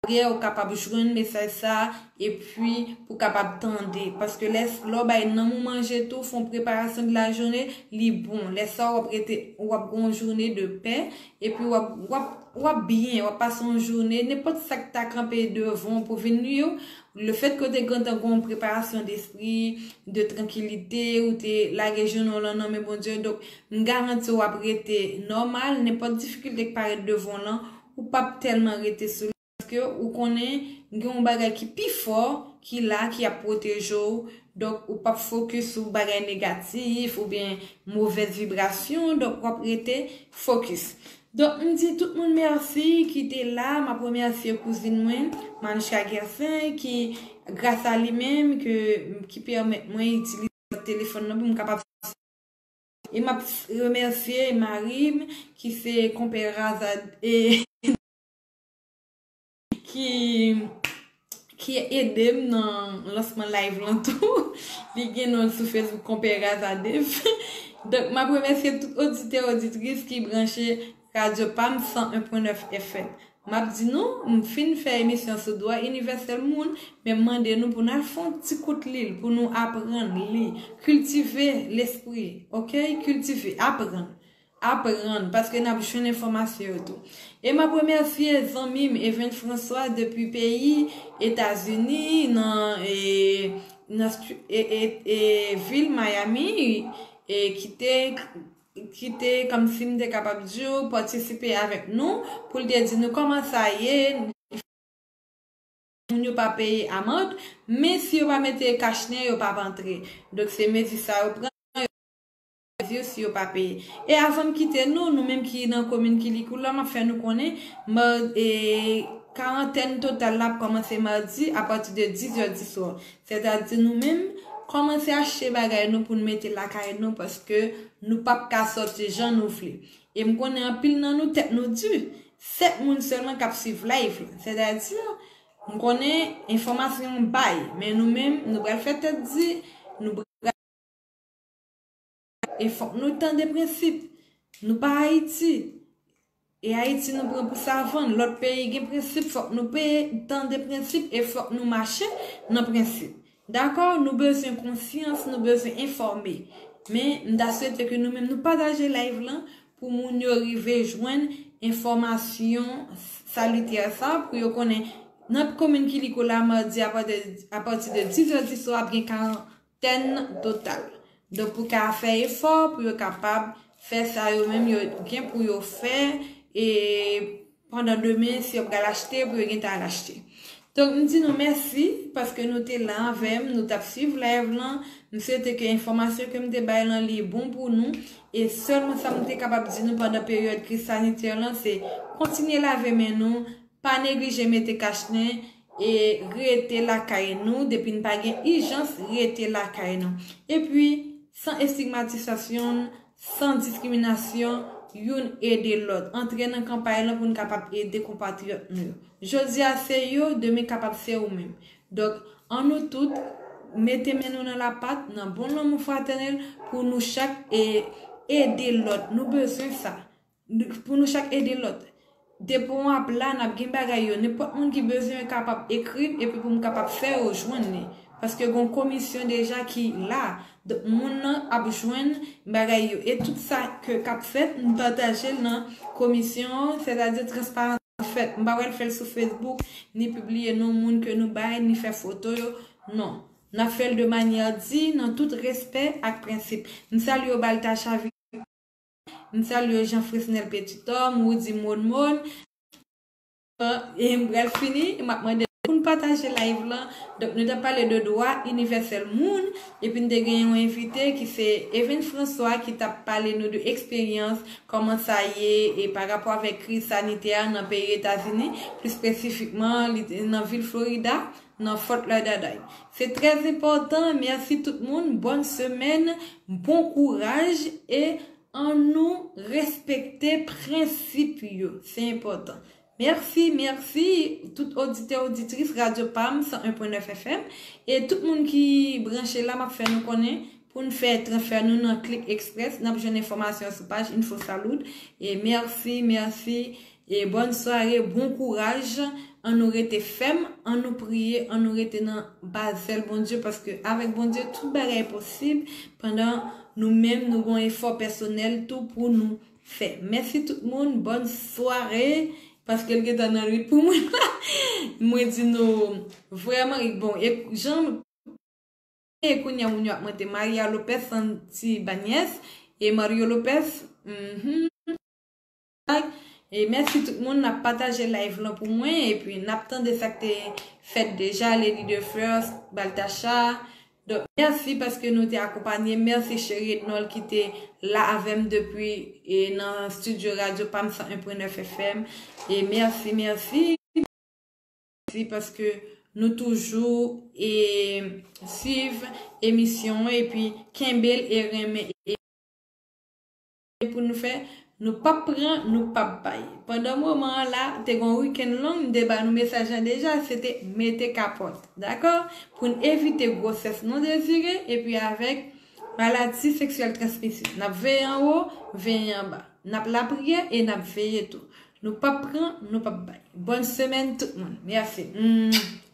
ou kapab jwenn mesaj sa a, epi pou kapab tande. Paske lè, lè w bay nanm ou manje tou, fè yon preparasyon de la jounen, li bon. Lè sa a, w ap rete, w ap gen yon jounen de pè, epi w ap, w ap, w ap byen, w ap pase yon jounen, nenpòt sa k ta kanpe devan w pou vin nwi w, lefètke w te gentan gen yon preparasyon de espri, de trankilite, ou te lage jounen w lan nan men Bondye, donk, m garanti w ap rete nòmal, nenpòt difikilte k parèt devan w lan, ou p ap tèlman rete sou li, paske ou konnen gen yon bagay ki pi fò, ki la, ki ap pwoteje w, donk ou p ap fokis sou bagay negatif oubyen movèz vibrasyon, donk w ap rete fokis. Donk, m di tout moun mèsi ki te la. M ap remèsye kouzin mwen, Manouchka Gersaint, ki, gras a li menm, ke, ki pèmèt mwen itilize telefòn nan pou m kapab. E m ap remèsye mari m, ki se konpè Razad, e ki, ki ede m nan lansman live lan tou. Li gen non l sou Facebook, Konpè Razadev. Donk, m ap remèsye tout oditè, oditris ki branche Radyo Pam san en pwen nèf F M. M ap di nou, m fin fè emisyon sou dwa inivèsèl moun, men m mande nou pou n al fè yon ti kout li, pou nou aprann li, kiltive lespri, oke? Kiltive, aprann. Aprann, paske n ap jwenn enfòmasyon yo tou. E m ap remèsye zanmi m, Even François, depi peyi Etazini, nan, e, nan stu-, e, e, e, vil Miami, e, ki te, ki te, kòmsi m te kapab di w, patisipe avèk nou, pou l te di nou kòman sa ye, moun yo pa peye amand, men si yo pa mete kachnen, yo p ap antre. Donk, se mezi sa yo pran, yo mezi yo si yo pa peye. E avan m kite nou, nou menm ki nan komin Kilikoula, m ap fè nou konnen, ma-, e, karantèn total la ap kòmanse madi apati de diz è di swa. Sètadi nou menm, kòmanse achte bagay nou pou n mete lakay nou, paske nou p ap ka sòti jan nou vle. E m konnen anpil nan nou, tèt nou di. Sèt moun sèlman k ap swiv live la. Sètadi, m konnen enfòmasyon bay, men nou menm, nou pral fè tèt di, nou pral, e fòk nou tande prensip. Nou pa Ayiti. E Ayiti nou pran pou savann. Lòt peyi gen prensip, fòk nou peye, tande prensip, e fòk nou mache nan prensip. Dakò, nou bezwen konsyans, nou bezwen enfòme. Men, m ta swete ke nou menm nou pataje live lan pou moun yo rive jwenn enfòmasyon salitè sa, pou yo konnen nan komin Kilikoula, madi apati, apati de diz è di swa, ap gen karantèn total. Donk, pou ka fè efò, pou yo kapab fè sa yo menm yo gen pou yo fè, e pandan demen, si yo pral achte, pou yo gentan al achte. Donk, m di nou mèsi paske nou te la avè m, nou t ap swiv live lan. M swete ke enfòmasyon ke m te bay lan, li bon pou nou. E sèlman sa m te kapab di nou pandan peryòd kriz sanitè lan, se kontinye lave men nou, pa neglije mete kachnen e rete lakay nou. Depi n pa gen ijans, rete lakay nou. Epi, san estigmatizasyon, san diskriminasyon, youn ede lòt. Antre nan kanpay lan pou n kapab ede konpatriyòt nou yo. Jodi a se yo, demen kapab se ou menm. Donk, ann nou tout mete men nou nan lapat, nan bon lanmou fratènèl, pou nou chak e ede lòt. Nou bezwen sa. Pou nou chak ede lòt. Depi w ap la, n ap gen bagay yo. Nenpòt moun ki bezwen yo kapab ekri m, epi pou m kapab fè yo jwenn li. Paske gen yon komisyon deja ki la. Donk, moun nan ap jwenn bagay yo. E tout sa ke k ap fèt, m pataje l nan komisyon, sètadi transparans ap fèt. M pa pral fè l sou Facebook, ni pibliye non moun ke nou bay, ni fè foto yo. Non. N ap fè l de manyè di, nan tout respè ak prensip. M salye w, Baltacha Victor. M salye w, Jean Fresnel Petit Homme, Woody Mon Mon. E m pral fini, m ap mande pou n pataje live lan. Donk, nou t ap pale de dwa inivèsèl moun, epi n te gen yon envite ki se Even François ki t ap pale nou de eksperyans, kòman sa ye, e pa rapò avèk kriz sanitè a nan peyi Etazini, plis espesifikman, li te nan vil Florida, nan Fort Lauderdale. Se trè enpòtan. Mèsi tout moun. Bòn semèn, bon kouraj e ann nou respekte prensip yo. Se enpòtan. Mèsi, mèsi tout oditè, oditris Radyo Pam san en pwen nèf F M. E tout moun ki branche la, m ap fè nou konnen pou n fè transfè nou nan Click Express. N ap jwenn enfòmasyon sou paj Info Salud. E mèsi, mèsi. E bòn sware, bon kouraj. Ann nou rete fèm, ann nou priye, ann nou rete nan ba zèl Bondye, paske avèk Bondye, tout bagay posib, pandan nou menm, nou gon efò pèsonèl tou pou nou fè. Mèsi tout moun, bòn sware, paske l gentan nan uit pou mwen la. Mwen di nou, vrèman, bon, e jan e kounye a moun yo ap monte, Maria Lopez, Santi Banyès, e Mario Lopez. Mhm. E mèsi tout moun, n ap pataje live lan pou mwen, epi n ap tande sa k te fèt deja, Lady de Fleurs, Baltacha. Donk, mèsi paske nou te akonpanye. Mèsi cheri Ednol ki te la avè m depi e nan studio Radyo Pam san en pwen nèf F M. E mèsi, mèsi. Mèsi paske nou toujou e swiv emisyon an epi kenbe l e renmen e pou nou fè, nou p ap pran, nou p ap bay. Pandan moman an la, te gon wikenn long, m te ba nou mesaj lan deja, se te mete kapòt, dakò? Pou n evite gwosès non dezire, epi avèk maladi seksyèl transmisib. N ap veye anwo, veye anba. N ap lapriyè e n ap veye tou. Nou p ap pran, nou p ap bay. Bòn semèn tout moun. Mèsi. Mm.